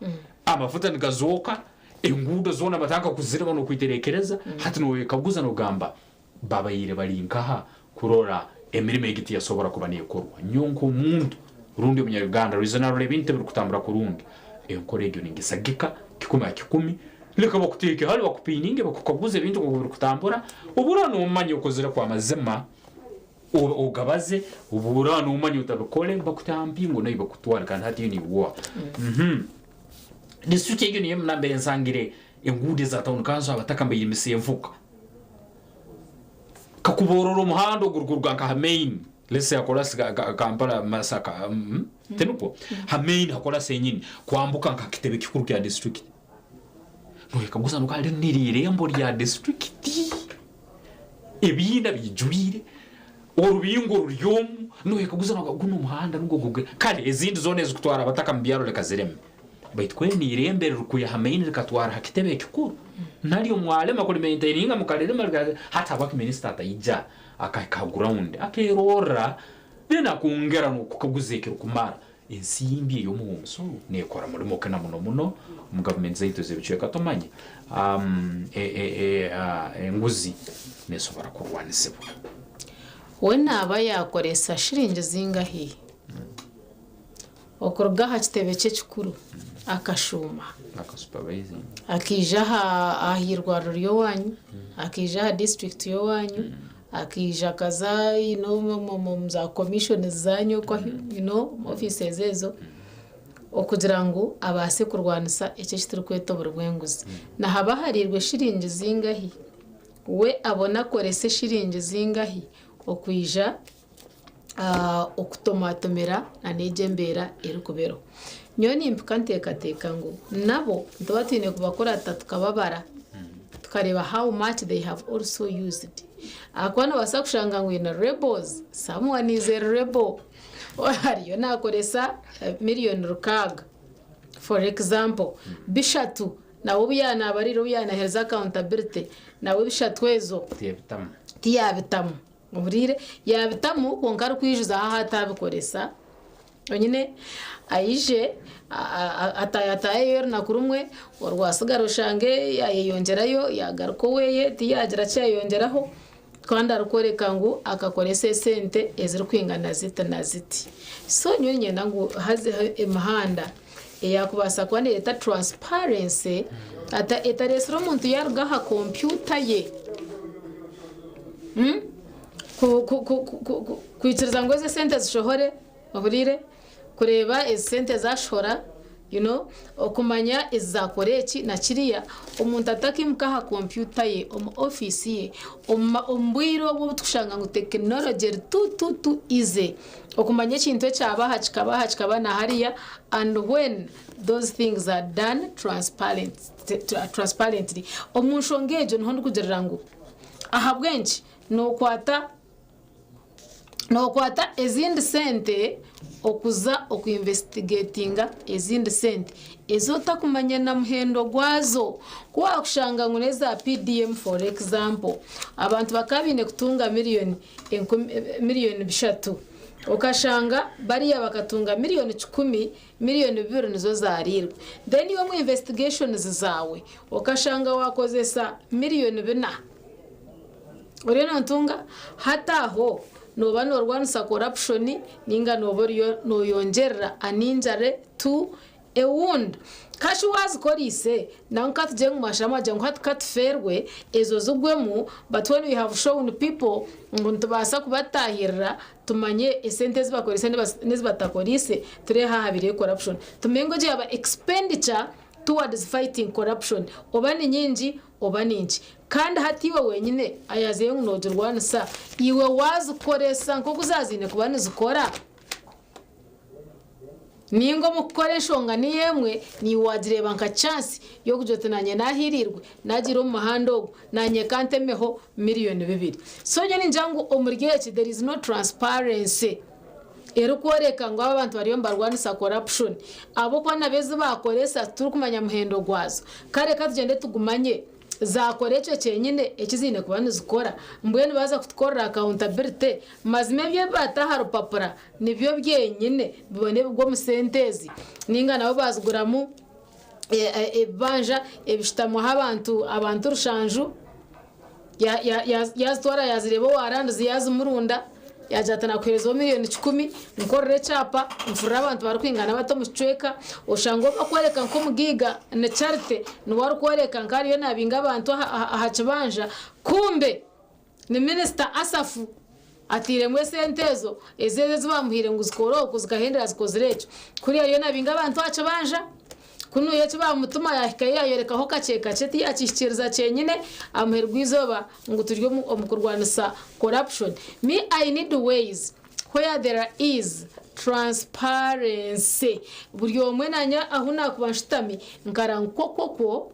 amafuta nigazooka, enguudo zoona batandika kuzirima nokwiterekereza, hati noyekaguza nogamba Babaire bari nkaha kurora emirimo egi tiyasobora kuba nekorwa? Nyowe nk'omuntu rundi omunya-Uganda rwiza narora ebintu tibirukutambura kurungi, enkora egyo ningisagika kikumi ha kikumi. Leka bakuteeke hali bakupiininge bakukaguze ebintu nkoku birukutambura, obu oraaba nomanya okozire kw'amazima ogabaze, obu oraaba nomanya otabikole bakute ha mpingo naiwe bakutwale kandi hati eyo niiwe oha. Disiturikiti egyo niyo emu nambere nsangire enguudo eza tawuni kanso abataka mbayirimisa enfuka. Kakuba orora omuhanda ogurikuruga nka ha main, let's say ha korasi Kampala Masaka, tinukwo? Ha main ha korasi henyini kwambuka nka ha kitebe kikuru kya disiturikiti, noyekaguza noga rinu niryo irembo rya disiturikiti? Ebiina biijwire, orubingo ruri omu, noyekaguza noga gunu omuhanda nugwo guge, kare ezindi zoona ezikutwara abataka omu byaro leka zireme. Baitu kweri n'eirembo eririkwiha ha main rikatwara ha kitebe ekikuru, naryo mwarema kurimaintaininga mukaririma rika hati habwaki minisita ataija akahika ha ground akerorra then akongera n'okukaguza ekirikumara ensimbi ey'omuha omusoro nekora murimo ki na muno muno omu gavumenti zaitu ez'ebicweka tumanye enguzi nesobora kurwanisibwa. We naaba yaakoresa shiringi zingahi? Okuruga aha kitebe kye ekikuru akashuuma akaija aha irwariro ry'owaanyu, akaija aha disiturikiti y'owaanyu, akaija akaza omu za komishoni zaanyu okwo omu ofiisi ezo okugira ngu abaase kurwanisa eki eki turikweta oburi bw'enguzi. Nihaba hariirwe shiringi zingahi? We abone akorese shiringi zingahi okwija. Okutomatomera nana egyo embeera erikuba eriho. Nyowe nimpika nteekateeka ngu nabo nituba twine kubakurata tukababara tukareeba how much they have also used. Ahakuba noobaasa kushanga ngu in rebels, someone is a rebel ariyo naakoresa miriyoni rukaaga for example, bishatu nawe obu yaanaabarire obu yaanaheereza accountability nawe bishatu ezo tiyabitamu. Ohuriire? Yaabitamu kwonka arikwijuzaho ahu ataabikoresa. Onyine aije ataayataayeyo orunaku rumwe, orwatsigara oshange yaayeyongyerayo yaagaruka oweye tiyaagira ki yaayongyeraho kandi arikworeka ngu akakoresa esente ezirikwingana ziti na ziti. So nyowe niinyenda ngu hazeho emihanda eyaakubaasa kuba neereeta transparency etareetsire omuntu yaaruga aha kompyuta ye. Kwikiriza ngu ezi esente zishohore, ohuriire? Kureeba ezi sente zashohora, you know, okumanya ezi zakora eki na kiriya, omuntu atakaimuka aha kompyuta ye, omu ofiisi ye, omu bwire obu obu turikushanga ngu tekinologye eri too too too easy, okumanya ekintu ekyaba aha kikaba aha kikaba na hariya and when those things are done transparently. Omu nshonga egyo niho ndikugirira ngu Ahabw'enki nookwata nookwata ezindi sente okuza okuinvestigatinga ezindi sente ezi otakumanya na muhendo gwazo? Ku waakushanga ngu n'eza PDM for example, abantu bakaba baine kutunga miriyoni enkumi miriyoni bishatu, okashanga bariya bakatunga miriyoni kikumi, miriyoni bibiri nizo zaariirwe. Then iwe omu investigations zaawe Okashanga wakozesa miriyoni bina oriyo notunga hati aho noba norwanisa corruption ninga noba oriyo noyongyerera an injury to a wound. Kashi wazikoreise nawe katugire ngu mwasharamu mwagira ngu hati katufeerwe ezo zigwemu but when we have shown people ngu nitubaasa kubatahirira tumanye esente ezi bakoreise nezibatakoreise tureebe haaba habiireho corruption tumanye ngu egyo yaaba expenditure towards fighting corruption oba ni nyingi oba ni nkye. Kandi hati iwe wenyine ayazeyo ngu nogirwanisa, iwe wazikoresa nkoku zaziine kuba nizikora? Ninga omu kukora enshonga niyo emwe niiwe wagireeba nka chance yokugira oti nanye nahirirwe nagiire omu muhanda ogu nanye kantemeho miriyoni bibiri. So nyowe ningira ngu omuri eki there is no transparency. Erikworeka ngu aba abantu bariyo nibarwanisa corruption ahabw'okuba nabo ezi baakoresa titurikumanya muhendo gwazo. Kare ka tugyende tugumanye zaakora ekyo kyenyine eki ziine kuba nizikora mbwenu baaza kutukorera accountability mazima ebyo ebi baata aha rupapura nibyo byenyine bibone bigwe omu sente ezi ninga nabo baaziguramu ebibanja ebishutamwaho abantu abantu rushanju. Yaazitwara yaazireeba owa Randizi yaazimurunda, yaagira ati naakuheerezaho miriyoni kikumi nkorere ekyapa nfurire abantu barikwingana bati omu kicweka. Oshanga ou barikworeka nk'omugaiga ni Charity niwe arikworeka nk'ariyo naabinga abantu aha kibanja kumbe ni minisita Asafu atairemu esente ezo ezo ezi baamuhaire ngu zikore oku zikahendera zikozire ekyo. Kuriya ariyo naabinga abantu aha kibanja. Kunu eki baamutuma yaahikayo yaayorekaho kakye kakye tiyaakihikiiriza kyenyine aha muheru gw'eizooba ngu turi omu kurwanisa corruption. Me I need ways where there is transparency. Buri omwe nanye ahu naakuba nshutami nkara ngu kwo-kwo-kwo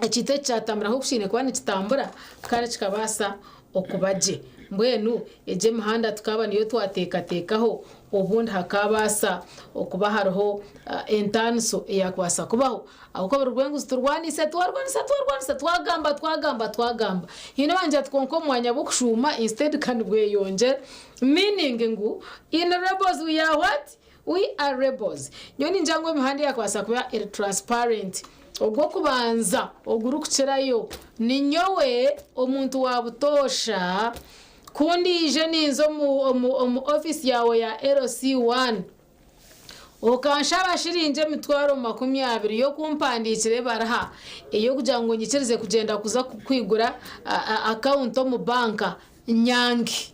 ekintu eki kyatambura nk'oku kiine kuba nikitambura kandi kikabaasa okuba gye. Mbwenu egyo emihanda tukaaba niyo twateekateekaho, obundi hakaabaasa okuba hariho entaaniso eyaakubaasa kubaho. Ahabw'okuba buri rwenguzi turwaniise, twarwanisa, twarwanisa, twagamba, twagamba, twagamba. Haine owaangira ati kwonka omu mwanya gw'okushuuma instead ka nibweyongyera. Meaning ngu in rebels we are what? We are rebels. Nyowe ningira ngu emihanda eyakubaasa kuba eri transparent, ogw'okubanza ogurikukirayo ni nyowe omuntu wa butoosha ku ndiije ninza omu, omu, omu ofiisi yaawe ya LC1 okanshaba shiringi emitwaro 20 y'okumpandiikira ebaruha ey'okugira ngu onyikirize kugyenda kuza kwigura akawunti omu banka, nyange.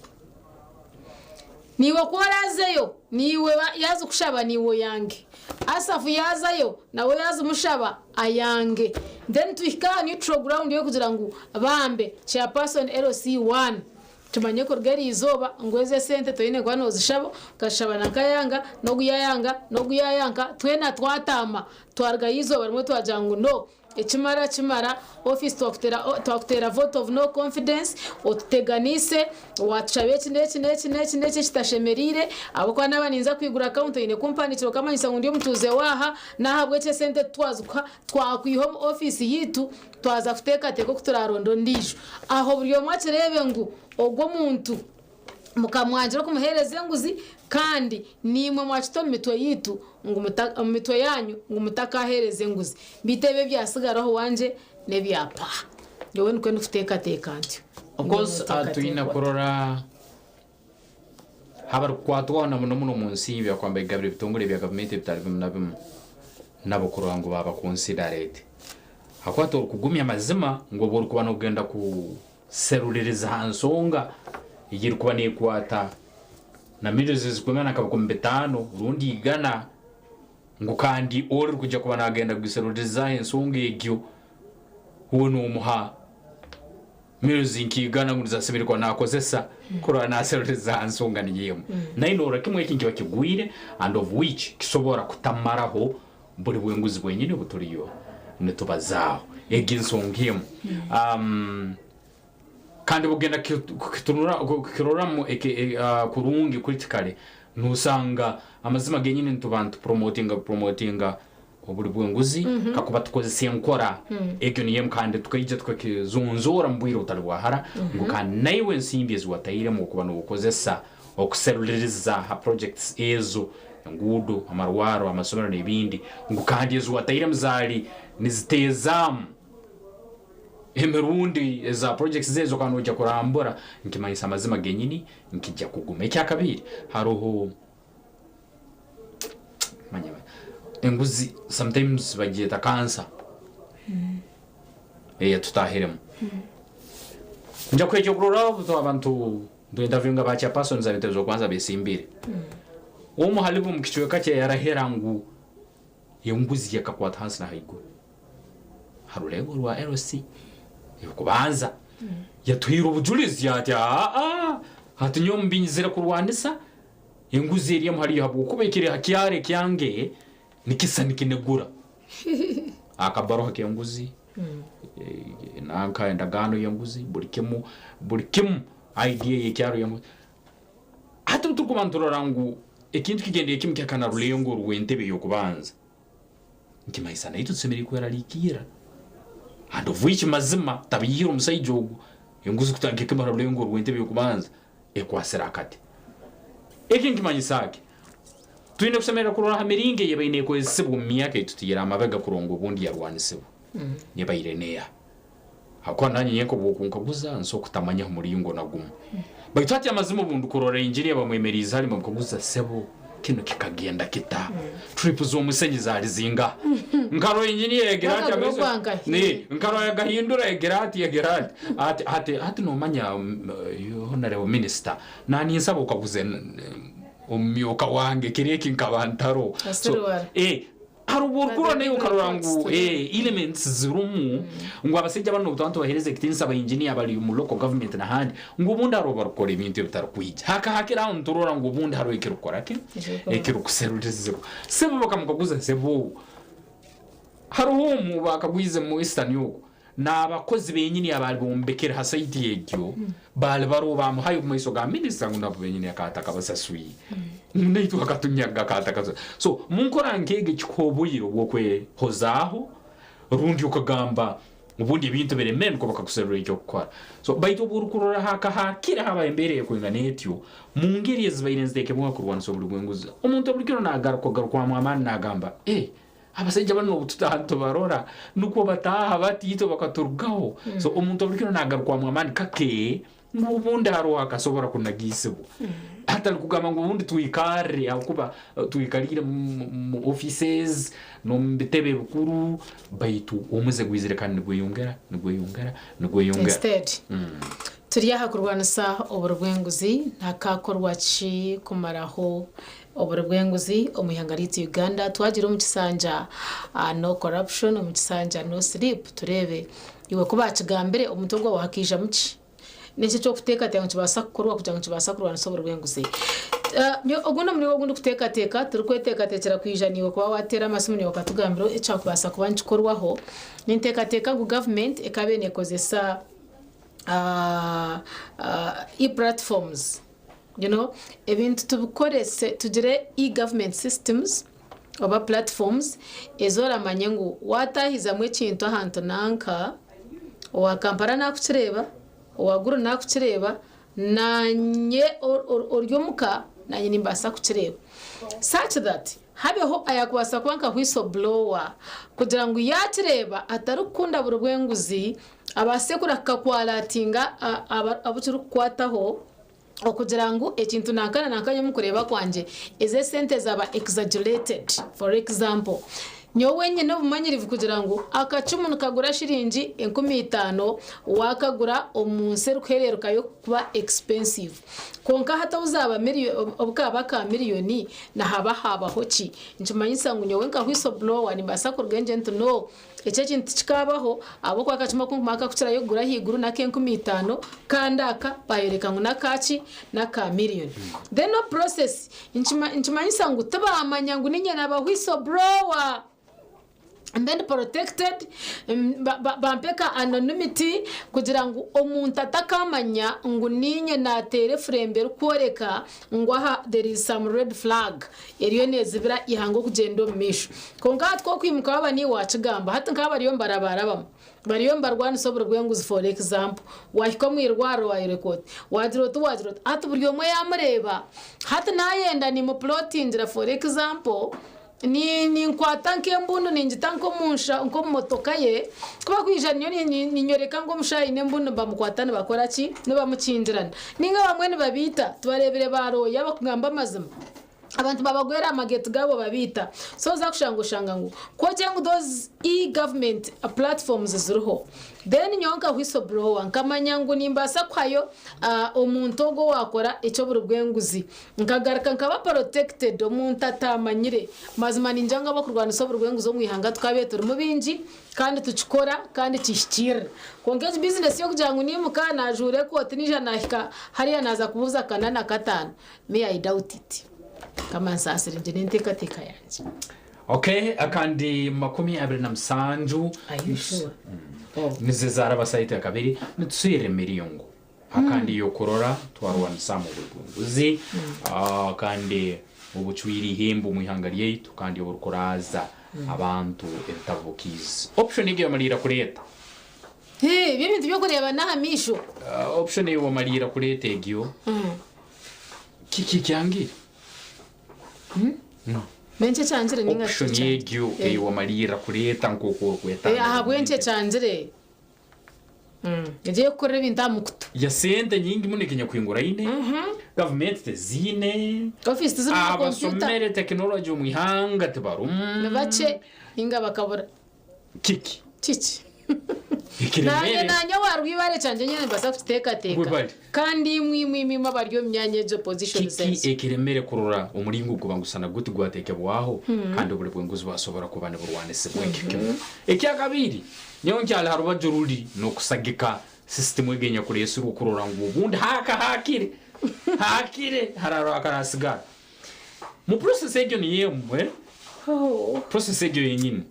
Naiwe ku oraazeyo, naiwe yaazikushaba naiwe oyange. Asafu yaazayo nawe yaazimushaba ayange. Then tuhike aha neutral ground y'okugira ngu bambe chairperson LC one. Tumanye kuruga eri izooba ngu ezi esente toine kuba noozishaba, okazishaba na nkayanga, n'ogu yaayanga, n'ogu yaayanka, twena twataama. Twarugayo eizooba rimwe twagira ngu no, ekimara kimara, ofiisi twakuteera twakuteera vote of no confidence, otuteganiise, waatushaba eki n'eki n'eki n'eki n'eki ekitashemereire, ahabw'okuba naaba ninza kwigura akawunti oine kumpandiikira okamanyisa ngu ndi omutuuze waaha, n'ahabw'ekyo esente titwazikuha, twakwiha omu ofiisi yaitu Twaza kuteekateeka oku turaaronde ondiijo. Aho buri omwe akireebe ngu ogwo muntu mukamwangira okumuheereza enguzi, kandi naimwe mwakita omu mitwe yaitu ngu omu mitwe yaanyu ngu mutakaaheereza enguzi. Beitu ebyo ebyatsigaraho wangye n'ebya paha. Nyowe nikwo ndikuteekateeka ntyo. Of course twine kurora Abarikukwatwaho na muno muno omu nsi byakwamba igabiro ebitongore bya gavumenti ebitari bimwe na bimwe nabo kurora ngu baaba considerate. Ahakuba torikugumya amazima ngu obu orikuba nogenda kuseruririza aha nsonga ei erikuba nekwata na millions ezirikwingana nka 5000 rundi 100 ngu kandi orikuja kuba nagenda kugiseruririza aha ensonga egyo we nomuha Mills nkiigana ngu nizasemerire kuba nakozesa kurora naserereza ha nsonga niyo emu. Naye norora kimwe eki nikiba kigwire and of which kisobora kutamaraho buli bwenguzi bwenyini obutuliyo nitubazaaho. Egi nsonga emu. Um, kandi obugenda kukiroramu kurungi critically nosanga amazima genyini nituba nitupromotinga promotinga Oburi bw'enguzi kakuba tukozesa enkora egyo niyo emu kandi tukaija tukakizonzoora omu bwire obutari bwa hara ngu kandi naiwe ensimbi ezi watairemu okuba nokozesa okuseruririza ha projects ezo, enguudo, amarwaro, amasomero n'ebindi, ngu kandi ezi watairemu zaari niziteezaamu emirundi eza projects ezo kandi noija kurambura nikimanyisa amazima genyini nikija kuguma. Ekyakabiiri haroho. Manya enguzi sometimes bagyeta cancer eyatutahiremu. Nja kuha ekyokurorraho twaba ntu ntu interviewinga ba chairpersons ab'entebe z'okubanza besimbire. Omu halibo omu kicweka kye yarahira ngu enguzi ekakwata hansi na haiguru ha rurengo rwa LC ey'okubanza. Yatuhaire obujulizi ati aa hati nyowe omu binyizire kurwanisa Enguzi eri emu hariyo habwokuba ekiri ha kyaro ekyange nikisa nikinegura. Akabaruha k'enguzi, nanka endagaano y'enguzi, buli kimu, buli kimu, ID ey'ekyaro y'enguzi. Hati obu turukuba niturora ngu ekintu kigenderiire kimu kihika na rulengo rw'entebe ey'okubanza, nikimanyisa naitwe tusemeriire kweraliikirra. And of which mazima tabiihire omusaija ogu, enguzi kutandika kimu ha rulengo rw'entebe ey'okubanza. ekwasire akati. Eki nikimanyisa ki? Twine kusemerera kurora ha miringo ei ebaire neekozesibwa omu myaka ei tutaire amabega kurora ngu obundi yarwanisibwa ebaire neeha. Habwokuba nanye nyenka obu okunkaguza nsobora kutamanyaho muringo na gumu. Baitu hati amazima obu ndukurora engineer bamwemeriize hali nibamukaguza, Sebo, kinu kikagenda kita? Trip z'omusenyi zaali zingaha? Nkarora engineer yagira ati Mwaka amaiso, gurogwankahi? ni, nkarora yagahindura yagira ati yagira ati ati ati hati nomanya honorable minister naninsaba okaguze omumyoka wange kiro eki nkaba ntaro. So, Asirwara. eh, Hari obu orikurora naiwe okarora ngu Reports elements zirimu ngu abasaija banu n'obu tubaheereza ekitiinisa ba engineer abari omu local government n'ahandi ngu obundi hariho barikukora ebintu ebitarikwija. Hakahakire aho niturora ngu obundi hariho ekirikukora ki? Ekirikuserurizibwa. Sebo bakamukaguza sebo hariho omu baakagwize mu Eastern oku N'abakozi benyini abaali bombekere ha saiti egyo baali baroho baamuhayo omu maiso ga minisita ngu nabo benyini akaba atakabasaswire. Ngu naitwe akatunyaga akaba atakatusaswire. So munkora nk'egi kikuha obwire obw'okwehozaaho rundi okagamba obundi ebintu biremere nukwo bakakuserurra eky'okukora. So baitu obu orukurora hakahakire habaho embeera eyekwingana etyo, mungeri ezibaire niziteekebwaho kurwanisa obuli bw'enguzi, omuntu buli kiro nagaruka ogarukwamu amaani nagamba, Eh! Abasaija banu obu tutaaha nitubarora nukwo bataaha bati itwe bakaturugaho. So omuntu buli kiro nagarukwamu amaani kake ngu obundi haroho akasobora kunagiisibwa. Hatali kugamba ngu obundi twikarre habwokuba twikaliire mu offices n'omu bitebe ebikuru baitu omuze gwizire kandi nigweyongera, nigweyongera, nigweyongera. Instead, turi aha kurwanisa oburi bw'enguzi hakakorwa ki kumaraho Oburi bw'enguzi omu ihanga ryaitu Uganda twagira omu kisanja no corruption omu kisanja no sleep tureebe iwe ku baakigambire omutwe gwawe hakaijamu ki? N'enki eki orikuteekateeka ngu nikibaasa kukorwa kugira ngu nikibaasa kurwanisa oburi bw'enguzi? Nyowe ogu n'omuringo ogu ndikuteekateeka, turikweteekateekyera kwija naiwe kuba waateera amasimu naiwe okatugambira ekyakubaasa kuba nikikorwaho. Ninteekateeka ngu gavumenti ekaabaire neekozesa e-platforms you know ebintu tubikorese tugire e-government systems oba platforms ezi oramanye ngu waataahizamu ekintu ahantu nanka, owa Kampala naakukireeba, owa Gulu naakukireeba, naanye ori omuka naanye nimbaasa kukireeba such that habeho ayaakubaasa kuba nka whistle blower kugira ngu yaakireeba atarikukunda buri bw'enguzi abaase kurahika kwaratinga abu kirikukwataho okugira ngu ekintu nanka na nanka nyowe omu kureeba kwangye ezi esente zaaba exaggerated for example nyowe nyine obumanyirivu kugira ngu akacumu nikagura shiringi 5000 waakagura omu nsi erikuhereerukayo kuba expensive kwonka hati obu zaaba obu kaaba aka miriyoni nihaba haabaho ki? Nikimanyisa ngu nyowe nka whistle blower nimbaasa kuruga ngye nti no Eki ekintu tikikaabaho ahabw'okuba akacuma aku nkumanya akakukirayo kugura ahaiguru n'ak'enkumi itaano kandi aka baayoreka ngu n'aka ki? N'aka miriyoni. Then no process nikimanyisa ngu tibaamanya ngu niinye naaba whistle blower mbe ndi protected bampe ka anonymity kugira ngu omuntu atakaamanya ngu niinye naateera efurembe erikworeka ngu aha there is some red flag eriyo neezibira eihanga okugyenda omu maisho. Kwonka hati ku okwimuka waaba niiwe waakigamba, hati nk'aba bariyo nibarabaarabamu, bariyo nibarwanisa oburi bw'enguzi for example, waahika omu irwariro waayoreka oti, waagira oti, waagira oti, hati buri omwe yaamureeba, hati naayenda nimupulotingira for example, Ninkwata nk'embundu ningita nk'omu motoka ye, ku bakwija nyowe ninyoreka ngu omushaija aine embundu nibamukwata nibakora ki? Nibamukingirana. Nainga abamwe nibabaita, tubareebire ba looya bakugamba amazima, abantu babagwera aha mageeti gaabo babaita. So oza kushanga oshanga ngu ku ogire ngu those e-government platforms ziriho, then nyowe nka whistle blower nkamanya ngu nimbaasa kuhayo omuntu ogwo owaakora eky'oburi bw'enguzi. Nkagaruka nkaba protected omuntu ataamanyire. Mazima ningira ngu abakurwanisa oburi bw'enguzi omu ihanga tukabaire turimu baingi kandi tukikora kandi kihikiirira. Kwonka egi bizinesi y'okugira ngu niimuka naajuura ekooti naija naahika hariya naaza kubuuza kana na kataano, me I doubt it. Mukama ansaasire ngye n'enteekateeka yangye. Okay, akandi 27 Are you sure? nizo ezaaraba saiti akabiri nitusiira emiringo. Kandi y'okurora twarwanisamu obwegunguzi kandi obucwire ihembe omu ihanga ryaitu kandi oburukuraaza abantu ebitabukiizi. Option egi eyamaliira kureeta. Hee, ebyo ebintu by'okureeba n'aha maisho. Option ei wamaliira kureeta egyo kiki ekyangire? N'enki ekyangire ninga Option kiki ekyangire? egyo ei wamaliira kureeta nk'oku orikwetanga. Ahabw'enki ekyangire? Egyo ey'okukorera ebintu aha mukutu. Ya sente nyingi muno ekinyakuhinguraine, gavumenti teziine, Ofiisi tizirimu na kompyuta. abasomere tekinologi omu ihanga tibarumu. Ni bakye ninga bakabura. Kiki? Kiki? Naanye Ekiremere. naanye owa Rwibare kyangye nyine nimbaasa kukiteekateeka. Webale. Kandi imwe imwe imwe imwe abari omu myanya egyo positions Kiki ezo. ekiremere kurora omuringo guba ngusana guti gwatekebwaho Mhm. kandi oburi bw'enguzi bwasobora kuba niburwanisibwa ekyo kimwe. Ekyakabiri, Nyowe nkyali ha rubaju ruli n'okusagika sisitimu egi enyakuleesirwe kurora ngu obundi haaka haakire, haakire hararoho akarasigara. Mu process egyo niyo emu, eh, process egyo yenyini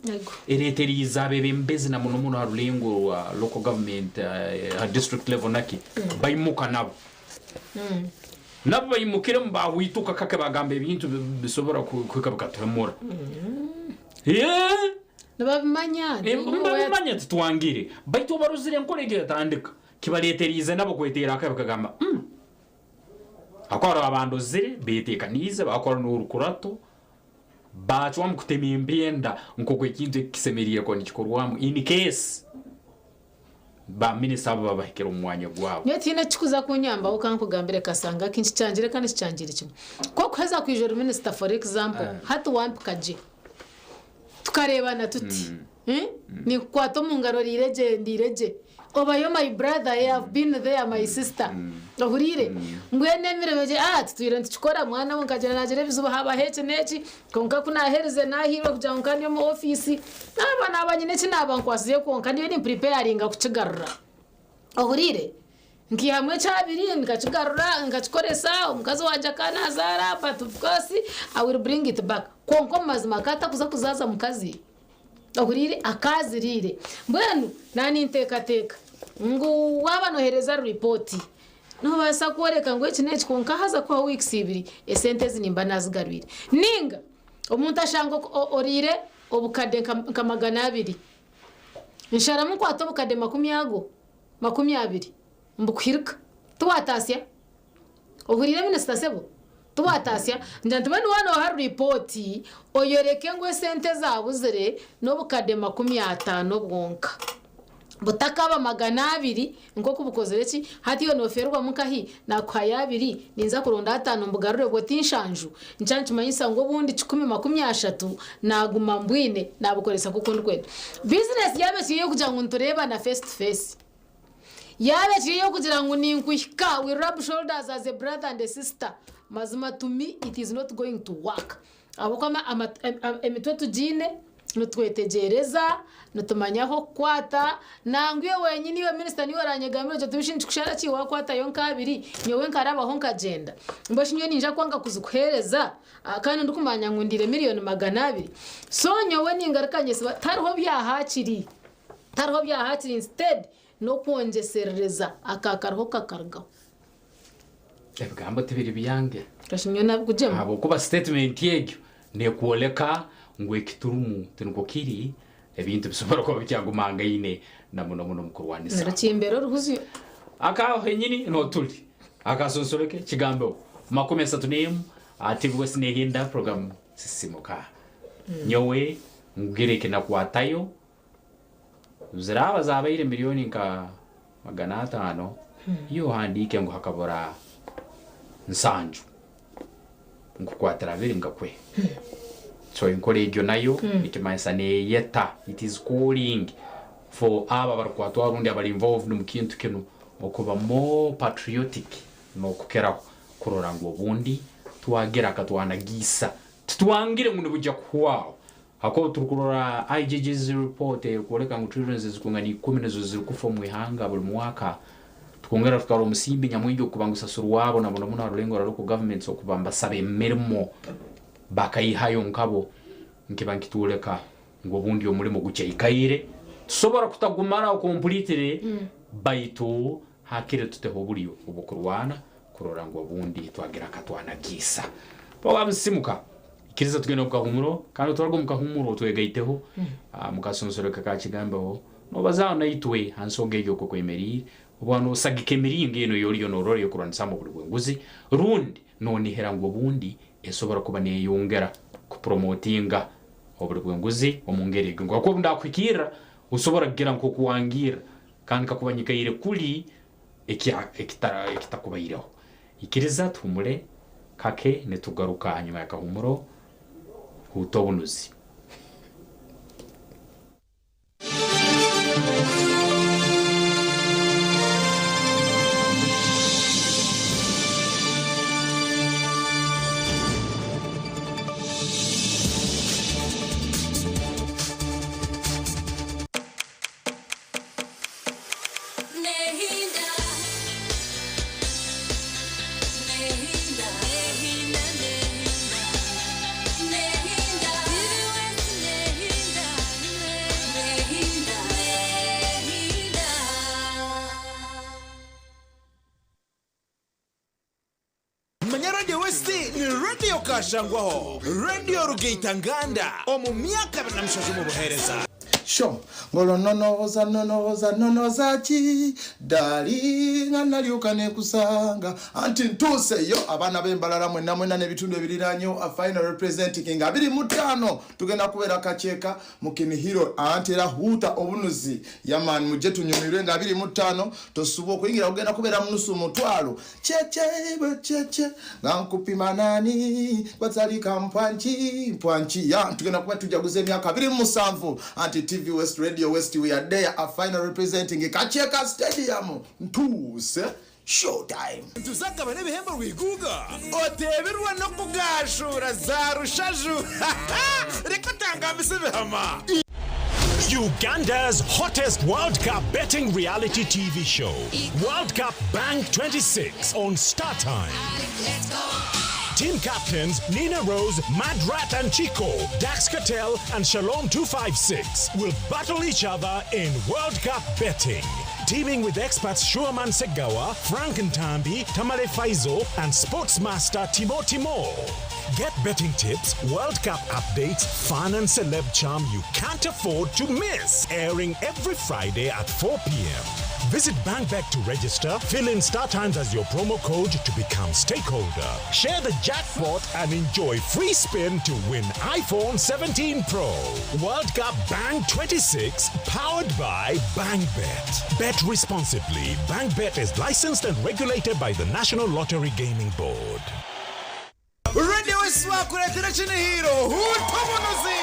ereeteriize abebembezi na muno muno ha rulengo rwa local government, ha district level naki, baimuka nabo. Nabo baimukiremu baahwituka kake baagamba ebintu bisobora kuhika bikatuhemura. Eeh! Nibabimanya. Nibabimanya titwangire. Baitu obarozire enkora egyo yatandika, kibaleeteriize nabo kweteera akabi bakagamba, Umm! Ahakuba haroho abandozire beeteekaniize, baakora n'orukurato, baacwamu kutema empenda nk'oku ekintu eki kisemeriire kuba nikikorwamu in case ba minisita abo babahikire omu mwanya gwabo. Nyowe tihaine ekikuza kunyambaho kankugambire kasanga ki nkikyangire kandi nkikyangire kimwe. Ku okuheza kwija ori minisita for example, hati wampika gye. Tukareebana tuti, Ninkukwata omu ngaro oriire gye, ndiire gye. Obayo my brother, I have been there my sister. Ohuriire? Mbwenu emirimo egyo, ah, tutwire nitukikora mwana we nkagira naagira ebizibu haabaho eki n'eki, kwonka ku naaherize naahiirwe kugira ngu nka ndi omu ofiisi, naaba naaba nyine eki naaba nkwasize kwonka ndiyo nimpuripeyaringa kukigarura. Ohuriire? Nkihamu ekyabiri nkakigarura nkakikoresa omukazi wangye akanazaara but of course I will bring it back. Kwonka omu mazima akaba atakuza kuzaaza mukazi ohuriire akaaziriire. Mbwenu naaba ninteekateeka ngu waaba nooheereza ripooti noobaasa kworeka ngu eki n'eki kwonka haza kuhwaho wiikisi ibiri esente ezi nimba naazigarwire. Nainga omuntu ashanga oriire obukade nka 200 nsharamu nkwate obukade makumi ago 20 mbukuhirika tiwataasya? Ohuriire minisita sebo? Tiwataasya? Ngira nti mbwenu waaba nooha ripooti oyoreke ngu esente ezaabuzire n'obukade 50 bwonka butakaba 200 nk'oku bukozire ki? Hati iwe noofeerwamu nkahi? Naakuhayo abiri ninza kuronda ataano mbugarure obwo ti nshanju? Nikyo nikimanyisa ngu obundi 130 naaguma mbwine naabukoresa nk'oku ndikwenda. Bizinesi yaaba ekiri ey'okugira ngu nitureebana face to face, yaaba ekiri ey'okugira ngu ninkuhika, we rub shoulders as a brother and a sister, mazima to me it is not going to work. Ahabw'okuba emitwe tugiine, nitwetegyereza, nitumanya ah'okukwata, nangwa iwe wenyini iwe minisita niiwe oranyegambira oti otibishi nikikushara ki waakwatayo nk'abiri nyowe nkarabaho nkagyenda. Mbwenu shi nyowe niinyija kwanga kuzikuheereza kandi ndikumanya ngu ndiire miriyoni 200? So nyowe ningaruka nyesiba tihariho byahaakiri, tihariho byahaakiri instead n'okwongyeserereza aka kariho kakarugaho. Ebigambo tibiri byange. Kashi nyowe nabikugyema. Ahabw'okuba statement egyo nekwoleka ngu ekiturimu tinikwo kiri, ebintu bisobora kuba bikyagumangaine na muno muno omu kurwanisa. Nirukimbera oruhuzyo. Aka henyini niho turi. Akasonsoreke kigambeho. 31 aha TV West nehinda program Sisimuka. Nyowe ngugire eki nakwatayo Ziraaba zaabaire milioni nka 500, iwe ohandiike ngu hakabura nsanju, nkukwatira abiri nkakwe. So enkora egyo nayo nikimanyisa neeyeta, it is calling for abo abarikukwatwaho rundi abari involved omu kintu kinu okuba more patriotic n'okukiraho kurora ngu obundi twagira akatwanagiisa. Titwangire ngu nibugya kuhwaho Ahakuba obu turikurora IGG's report erikwoleka ngu trillions ezirikwingana ikumi nizo zirikufa omu ihanga buri mwaka, tukongera tukarora omusimbi nyamwingi okuba ngu sasurwabo na muno muno aha rurengo rwa local governments okuba nibasaba emirimo bakaihayo nkabo, nikiba nikitworeka ngu obundi omurimo gukyaikaire. Tusobora kutagumaraho completely baitu hakire tuteho oburyo obw'okurwana kurora ngu obundi twagira akatwanagiisa. Waabisimuka, ikiriza tugende omu kahumuro, kandi otwarwe omu kahumuro otwegaiteho omu kasonsoreka ka Kigambeho, noobazaaho naitwe ha nsonga egyo oku ekwemeriire, oba noosagika emiringo enu ei oriyo noorora ey'okurwanisaamu obuli bw'enguzi, rundi noonihira ngu obundi esobora kuba neeyongera kupuromotinga obuli bw'enguzi omu ngeri egyo. Nk'oku obu ndaakuhikirra, osobora kugira nk'oku wangirra, kandi kakuba nyikaire kuli Ekitakubaireho. Ikiriza tuhumure kake nitugaruka ahanyima y'akahumuro huuta obunuzi. Manya Radio West ni Radio Kashangwaho, Radio Rugaita Nganda omu myaka 27 omu buheereza. Sho, Ngolwo nonooza nonooza nonooza ki Darling nga nalyoka nekusanga Anti ntuuse yo abaana b'e Mbarara mwenna mwenna n'ebitundu ebiriraanyewo A final representing nga 25 tugenda kubeera Kakyeka mu Kinihiro Anti era Huuta obunuzi Yeah man mujje tunyumirwe nga 25 tosubwa okuyingira kugenda kubeera mu nusu mutwalo Cheche bwe cheche nga nkupima nani gwatalika mpwanki mpwanki ya tugenda kuba tujaguza emyaka 27 anti TV West Radio West we are there a final representing Kakyeka Stadium ntuuse showtime. Ntuzagaba n'ebihembo rwiguga oteebirwe n'okugaashuura za rushaju. Reka otangambise ebihama. Uganda's hottest World Cup betting reality TV show, World Cup Bank 26 on StarTimes. Team captains Nina Rose, Mad Rat and Chico, Dax Cartel and Shalom 256 will battle each other in World Cup betting. Teaming with experts Shuaman Segawa, Frank Ntambi, Tamale Faizo, and sportsmaster Timo Timo. Get betting tips, World Cup updates, fun and celeb charm you can't afford to miss. Airing every Friday at 4 p.m. Visit BankBet to register, fill in StarTimes as your promo code to become stakeholder. Share the jackpot and enjoy free spin to win iPhone 17 Pro. World Cup Bang 26, powered by BankBet. Bet responsibly. BankBet is licensed and regulated by the National Lottery Gaming Board. Radio West wakureetera ekinihiro huuta obunuzi.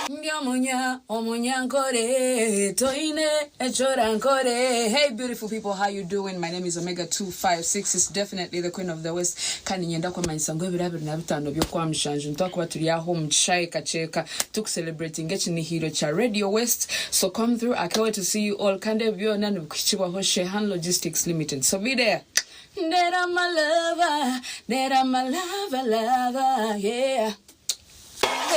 Ndi omunya omunyankore toine echorankore. Hey beautiful people, how you doing? My name is Omega 256. It's definitely the queen of the West. Kandi nyenda kwamanyisa ngu ebiro 25 by'okwa mushanju nitwakuba turi aho omu kishayi kakyeka tukucelebrating ekinihiro kya Radio West. So come through, I can't wait to see you all. Kandi ebi byona nibikuhikibwaho Shehan Logistics Limited. So be there. Ndera my lover, ndera my lover, lover, yeah.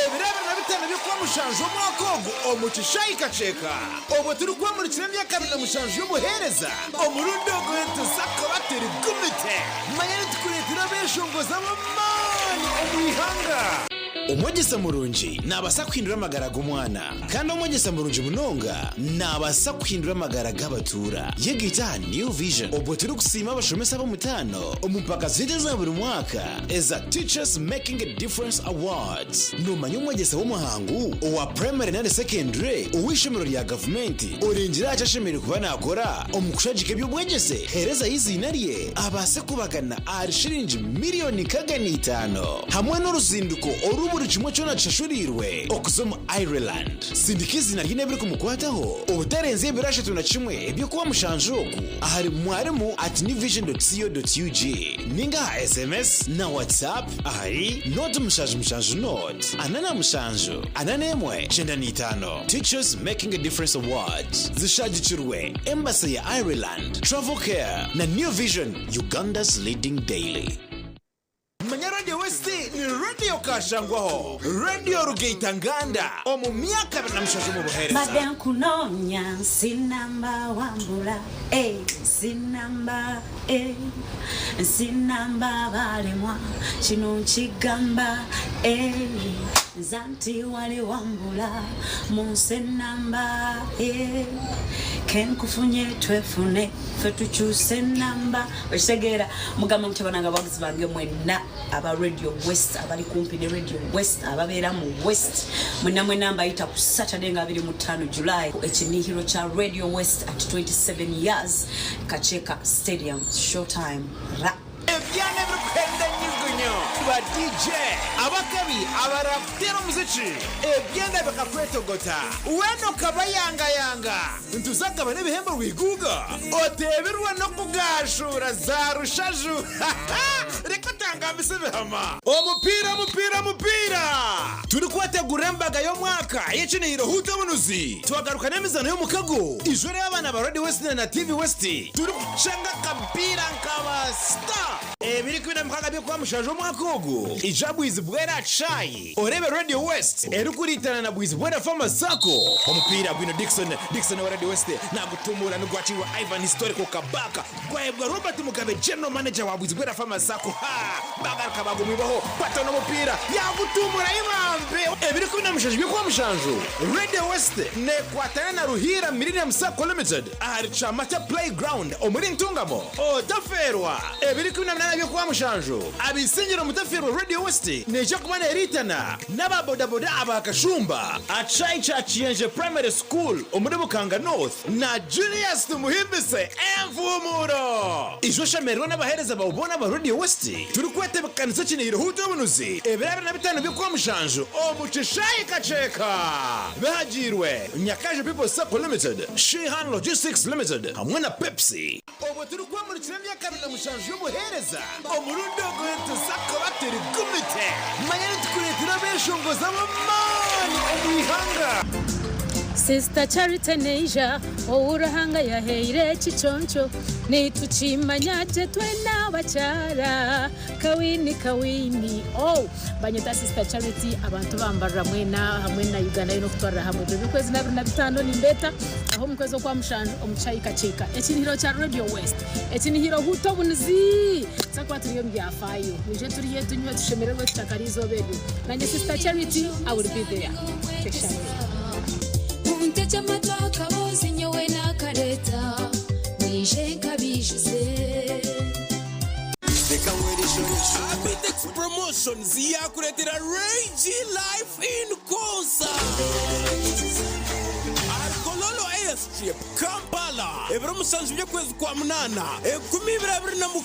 Ebiro 25 by'okwa mushanju omwaka ogu omu kishayi kakyeka obwo turikwamurikira emyaka 27 y'obuheereza omurundi ogu nituza kuba turi gumite manya nitukureetera abeshongozi ab'amaani omu ihanga. Omwegyesa murungi naabaasa kuhindura amagara g'omwana kandi omwegyesa murungi munonga naabaasa kuhindura amagara g'abatuura. Yegaita aha New Vision obwo turikusiima abashomesa b'omutaano omu mpaka zaitu eza buri mwaka eza Teachers Making a Difference Awards. Noomanya omwegyesa w'omuhangu owa purayimare nari sekendure ow'eishomero rya gavumenti orengire aha ki ashemereire kuba naakora omu kushagika eby'obwegyese? Heerezayo eiziina rye abaase kubagana ahari shiringi miriyoni 65 hamwe n'oruzinduko oru buri kimwe kyona kishashuriirwe okuza omu Ireland. Sindika eiziina rye n'ebirikumukwataho obutarenza ebiro 31 eby'okuba mushanju ogu ahari mwarimu at newvision dot co dot ug ninga aha sms na WhatsApp ahari nought mushanju mushanju nought 47 41 95. Teachers Making a Difference Awards zishagikirwe Embassy ya Ireland, Travel Care na New Vision, Uganda's leading daily. Manya Radio West ni Radio Kashangwaho, Radio Rugaita Nganda omu myaka 27 omu buheereza. Mbadde nkunoonya sinamba wambula eh, sinamba eh, sinamba balemwa kino nkigamba eh, nze anti wali wambula mu nsi enamba eh, kenkufunye twefune ffe tukyuse enamba. Okitegeera? Mugamba mutya banange abawagizi bange mwenna aba Radio West, abali kumpi ne Radio West, ababeera mu West mwenna mwenna mbayita ku Saturday nga 25 July ekinihiro kya Radio West at 27 years Kakyeka Stadium, showtime ra. Ebyana ebirikuhenda enyugunyu, ba DJ abakabi abarakuteera omuziki, ebyanda bikakwetogota, weena okabayangayanga. Nituza kugabana ebihembo rwiguuga, oteebirwe n'okugaashuura za rushaju. Reka otangambise ebihama. Omupiira, omupiira, omupiira! Turikwetegurira embaga y'omwaka ey'ekinihiro Huuta Obunuzi. Twagaruka n'emizaano y'omukago, ijoro y'abaana ba Radio West na TV West, turikucanga akapiira nka ba star. Ebiri 16 by'okwa mushanju omwaka ogu, ija Bwizi Bwera Chai, oreebe Radio West erikuriitana na Bwizi Bwera Farmers Sacco. Omupiira gwine Dickson, Dickson owa Radio West nagutumura nigwakirwa Ivan Historical Kabaka, gwahebwa Robert Mugabe General Manager wa Bwizi Bwera Farmers Sacco. Ha! Bagaruka bagumwibaho, Patton omupiira yagutumura ibambe. Ebiri 17 by'okwa mushanju, Radio West nekwatana na Ruhiira Millennium Sacco Limited ahari Kyamata Playground omuri Ntungamo. Otafeerwa! Ebiri 18 by'okwa mushanju, ab'eishengyero mutafeerwa Radio West neija kuba neeriitana n'aba bodaboda aba Kashumba, Achai kya Kiyenje Primary School omuri Bukanga North na Julius Tumuhimbise Envumuro. Ija oshemererwe n'abaheereza baawe boona aba Radio West turikwetebekanisa ekinihiro Huuta Obunuzi ebiro 25 by'okwa mushanju omu kishaayi Kakyeka. Bihagiirwe Nyakaju People's Sacco Limited, Sheehan Logistics Limited hamwe na Pepsi. Obwo turikwamurikira emyaka 27 y'obuheereza, omurundi ogu nituza kuba turi gumite. Manya nitukureetera abeshongozi ab'amaani omu ihanga. Sister Charity naija ou Ruhanga yahaire ekiconco nitukimanya gye twena abakyara Kawini kawini oh Banyeta Sister Charity abantu bambarira mwena hamwe na Uganda yoona okutwarira hamwe ebiro by'okwezi n'abiri na bitaano nimbeeta aho omu kwezi okwa mushanju omu Chaika Chaika ekinihiro kya Radio West ekinihiro huuta obunizi tuza kuba turi omu byafaayo mwije turye tunywe tushemererwe tutakara eizooba eryo nanye Sister Charity I will be there Keshabe. Muntegye amatu akabozi nyowe nakareta mwije nkabijuze. Abitex Promotions yakuletera Ray G Life in Concert Kololo Airstrip, Kampala, ebiro 7 by'okwezi kwa 8 2026.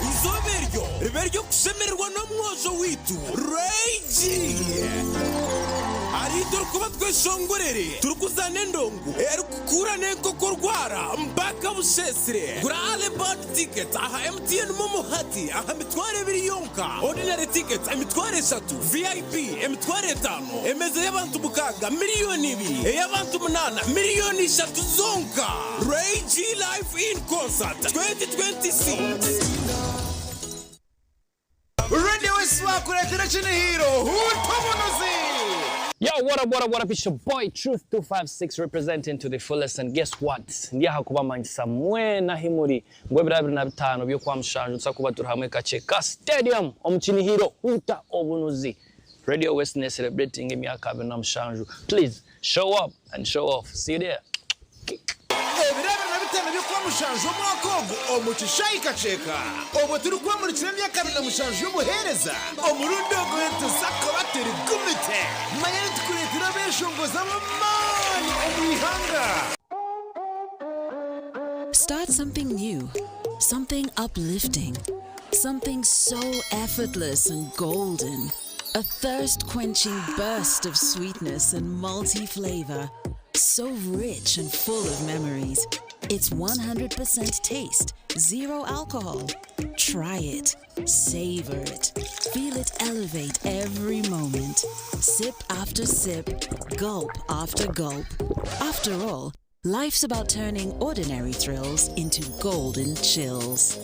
Izooba eryo ribe ery'okushemererwa n'omwojo waitu Ray G. Ari turikuba tweshongorere turikuzaana endongo erikukura n'enkoko rwara mpaka bushesire. Gura early bird ticket aha MTN MoMo hati aha 20,000 yonka, ordinary ticket 30,000, VIP 50,000, emeza y'abantu 6 2,000,000, ey'abantu 8 3,000,000 zonka. Ray G Life in Concert 2026. Radio West wakuletera kinihiro hutobunuzi. Yo, what up, what up, what up? It's your boy Truth 256 representing to the fullest. And guess what? Ndiaha kubamanyisa mwena himuri ngo ebiro 25 by'okwa mushanju tuza kuba turi hamwe Kakyeka Stadium omu Kinihiro huta obunuzi. Radio West ne celebrating emyaka 27. Please show up and show off. See you there. Ebiro 25 by'okwa mushanju omwaka ogu omu kishayi Kakyeka, obwo turi kubamurikira emyaka 27 y'obuheereza. Omurundi ogwo tuzakuba turi gumite manya nitukureetera abeshongozi ab'amaani omu ihanga. Start something new, something uplifting, something so effortless and golden. A thirst quenching burst of sweetness and malty flavor. So rich and full of memories. It's 100% taste, zero alcohol. Try it, savor it, feel it elevate every moment. Sip after sip, gulp after gulp. After all, life's about turning ordinary thrills into golden chills.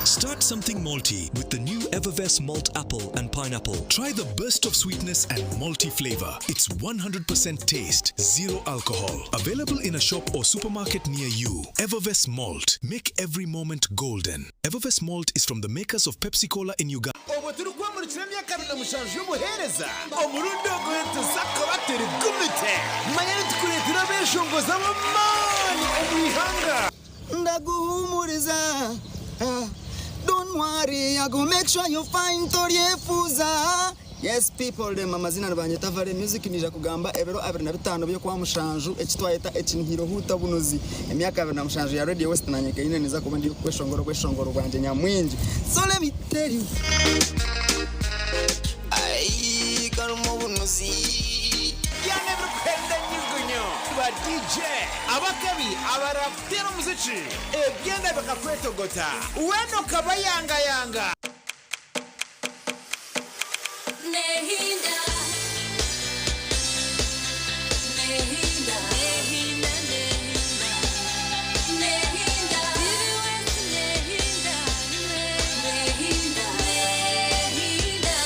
Start something malty with the new Evervess Malt Apple and Pineapple. Try the burst of sweetness and malty flavor. It's 100% taste, zero alcohol. Available in a shop or supermarket near you. Evervess Malt. Make every moment golden. Evervess Malt is from the makers of Pepsi Cola in Uganda. Obwo turi kubamurikira emyaka 27 y'obuheereza. Omurundi ogwo tuzakuba turi gumite manya nitukureetera abeshongozi ab'amaani omu ihanga. Ndaguhumuriza. Ah, don't worry, I go make sure you find toryefuza. Yes, people them, amazina nibanyeta Vale Music. Nija kugamba ebiro 25 by'okwa mushanju ekitwayeta ekinihiro huta bunuzi, emyaka 27 ya Radio West, nanye kenyine niza kuba ndi kweshongoro kweshongoro bwanje nyamwingi. So let me tell you, ai karumo bunuzi. Byana ebirikuhenda nyigunya ba DJ abakabi abaraputera omuziki ebyenda bikakwetogota wena okabayangayanga. Nehinda Nehinda Nehinda Nehinda Nehinda Nehinda Nehinda.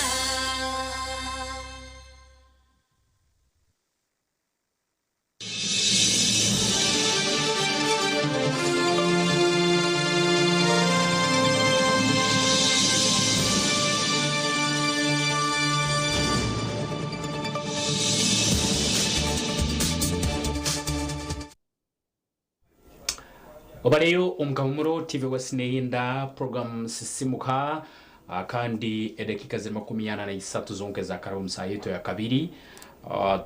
Obaleyo omukahumuro TV West neyinda program Sisimuka. Kandi edakika ziri 43 zonke zakara omu saa yetu ya kabiri.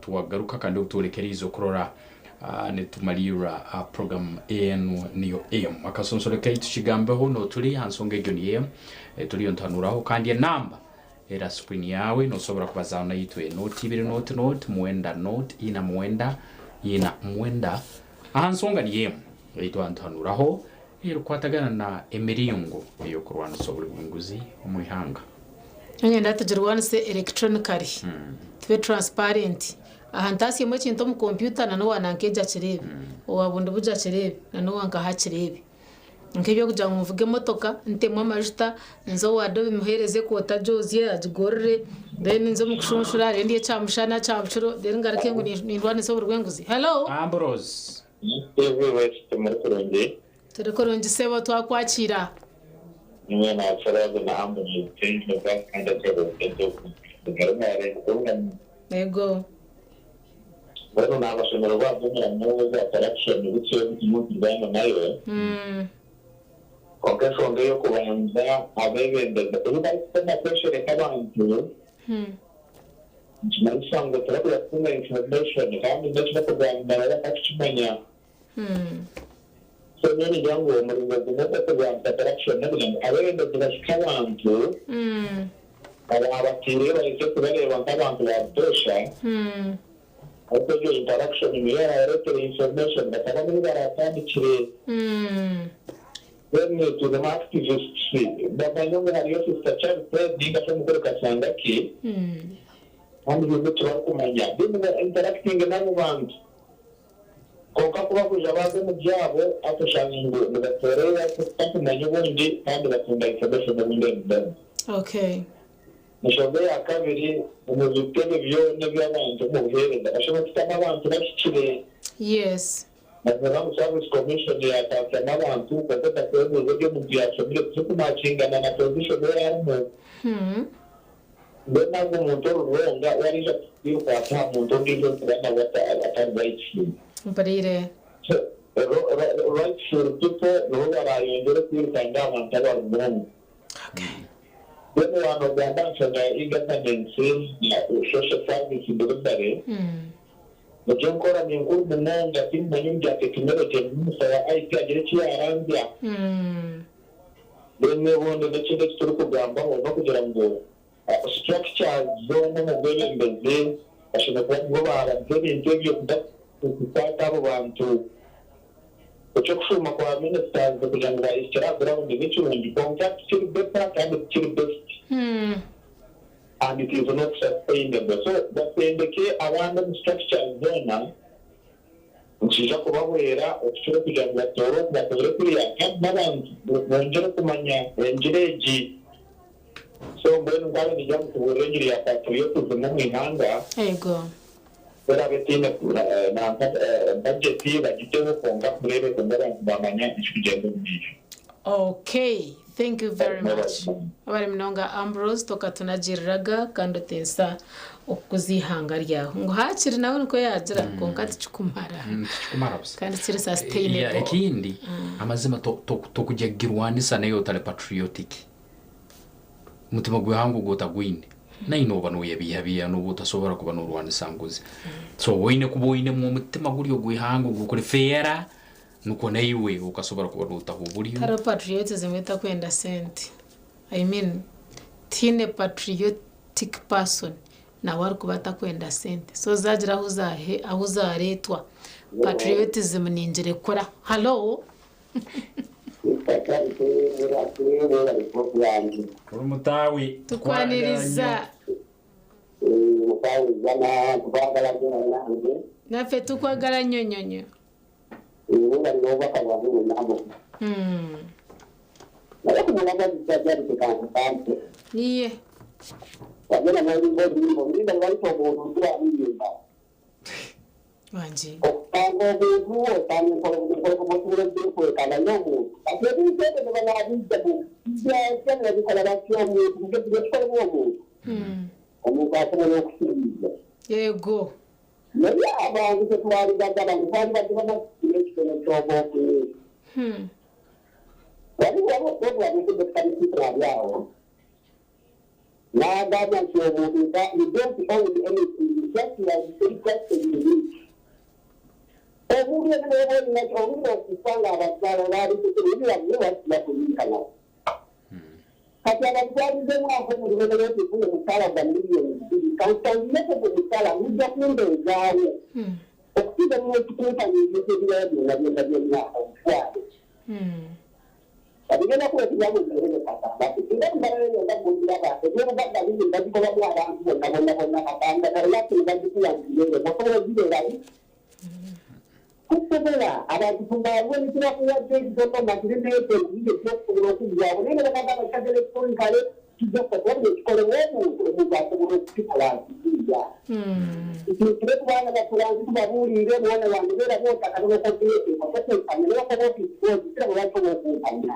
Tuwagaruka kandi oturekerize okurora nitumalira program enu niyo emu akasonsoro kaitu kigambeho notuli hansonga egyo niyo emu tuliyo ntanuraho kandi enamba era screen yawe nosobora kubazaho naitwe 0 2 0 0 9 0 4 9 4 9 ahansonga niyo emu eitwantanuraho erukwatagana na emiringo eyokurwanisa obuli bw'enguzi omu ihanga. Nyenda tugirwanise electronically, tube transparent. Aha ntasyemu ekintu omu kompyuta na n'owa nanka egyo akireebe, owa Bundibugyo akireebe na n'owa nkaha akireebe. Nk'eby'okugira ngu nvuge emotoka ntemu amajuta nze owa Dobi muheereze ekooti agyozye agigorore then nze omu kushunshura reero ndye kyamushana kyabukiro then ngaruke ngu nindwanisa oburi bw'enguzi. Hello! Ambrose. TV West muri kurungi. Turi kurungi sebo twakwakiira. Nimwe nakiraze na Ambrose Tinjoga kandi Ego. Mbwenu nabashemererwa ahabw'omurimo gwa corruption butyo obu nayo. Kwonka enshonga ey'okubanza abebembezi obu barikukoma kweshereka abantu nikimanyisa ngu tibarikwija kutunga information kandi n'ekirikugamba nabo bakakimanya. So nyowe ningira ngu omuringo gumwe gw'okurwanisa corruption n'okugira ngu abebembezi bahike abantu abaabatiireyo barekye kubareeba nk'abantu ba butoosha ariko egyo interaction niyo eraabareetere information bakaba nibo baraatandikire. Then twinemu activists bamanye ngu hariyo Sister Charity ninga shi omukuru Kasangaki kandi haine eki barikumanya then ba interactinge n'abo bantu. Kwonka ku barikwija baaza omu byabo hati oshanga ngu nibatoorera kutakumanya obundi kandi batunga information obundi emidomo. Okay. Enshonga eya kabiri, omu bitebe byona eby'abantu omu buheereza bashemereire kutamu abantu bahikire. Yes. Mazima ngu Service Commission yaatatsyamu abantu kwonka otakwebuuza ebi omuntu yaashomire tizirikumaakingana na position ei arimu. Mbwenu nabwo omuntu ori wrong we araija kwirukwata aha muntu ondiijo orikuba nawe atari rightful. Mpuriire. So rightful people nibo baraayongyere kwirukanga aha bantu abari wrong. Mbwenu waaba noogamba aha nshonga ya e-governance na social service delivery, Egyo nkora ni nkuru munonga tindimanya omu bya tekinologye minisita wa IT agire eki yaaranzya. Then obundi n'ekindi eki turikugambaho n'okugira ngu structures zoona omu bwebembezi bashemereire kuba nibo baaranzya ebintu ebyo kuza kukwata abo bantu. Eky'okushuuma kwa ministers kugira ngu baahikire aha ground ni kirungi kwonka tikiri better kandi tikiri best. And it is not sustainable. So batendeke abandi omu structures zoona nikiija kubahwera okukira okugira ngu batoore oku batoore kuriya kandi n'abantu bongyere kumanya engira egi. So mbwenu nkaba ningira ngu tubuurire engiri ya patriotism omu ihanga. Ego. Ku eraabe etaine nanka budget bagiteho kwonka kureebeka ngu abantu baamanya ekirikugyenda omu maisho. Okay, thank you very much. Webare munonga Ambrose tokatunagiriraga kandi otensa okukuza eihanga ryawe. Ngu hakiri nawe nikwo yagira kwonka tikikumara. Tikikumara busa. Kandi kiri Yeah, sustainable. ekindi amazima tokujya kugirwanisa naye otari patriotic. Omutima gw'eihanga ogwo otagwine nainwe nooba nooyebiihabiiha nooba otasobora kuba noorwanisa nguzi. So oine kuba oinemu omutima guri ogw'eihanga ogurikurifeera Nikwo naiwe okasobora kuba notaho oburyo. Tihariho patriotism etakwenda sente. I mean tihaine patriotic person nawe arikuba atakwenda sente. So zagira ahu zareetwa patriotism ningirekura. Hallo. Ori mutaawe. Tukwaniriza. Naffe tukwagala nyo nyo nyo. Iye. Wangi. Yego. Naye abantu tetwalibagala ngu twalibadde bamaze ekitono kyoba ofunye. Wali waliwo program Dokita Musisi ali awo n'agamba nti omuntu nga you don't own anything you just like just a unique. Omuntu yenna n'oba olina olina okufa ng'abakyala baali Kati abatwalizeemu ate buli lwe beetikula omusaala gwa miliyoni bbiri kasita nzireko gwe musaala mujja kumbeezaawo okusinga n'okukumpanya ebintu ebirala byonna byonna byonna omutwalo. Kati ngenda kuba ekigambo mbireebe Kasambaki singa Mbarara yonna gw'ogiraba ebya Eby'obugagga bingi bagigobamu abantu bonna bonna bonna Katonda lwaki ne bagikuwa nti osobola ogibeeramu? Tusobola abantu tubalwe nitubakuwadde ekitono nga tuli n'ekyo ekiyiga ekyokusobola okuggyawo naye ne bagamba bakyaza electronically kijja kukola wabula ekikolebwa omuntu omuntu asobola okukikola nkikiiya nti ku baana baffe wansi tubabuulire mwana wange beera bwotaka nebakokuyeteeka tokumpanya nebakoba ofiisi kirabo lwaki oba okumpanya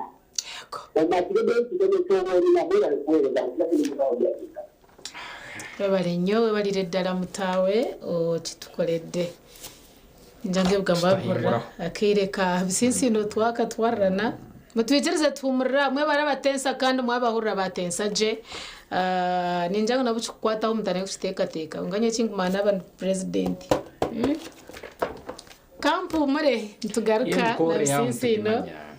omatire n'ekitono kyoba olina mwebale kuweereza nkira kuli mubawo byafrika. Webale nnyo webalire ddala mutaawe okitukoledde. Ningira ngu ebigambo wabihurira akaire ka bisinsiino twakatwarirana. Mutwikirize tuhumurire aha mwebare abatensa kandi mwabahurira batensa gye. Ningira ngu nabo kikukwataho mutandike kukiteekateeka. Kwonka nyowe ekingumanya naaba ndi purezidenti. Kampumure nitugaruka na Emikoro yaabo bisinsiino. nitugimanya.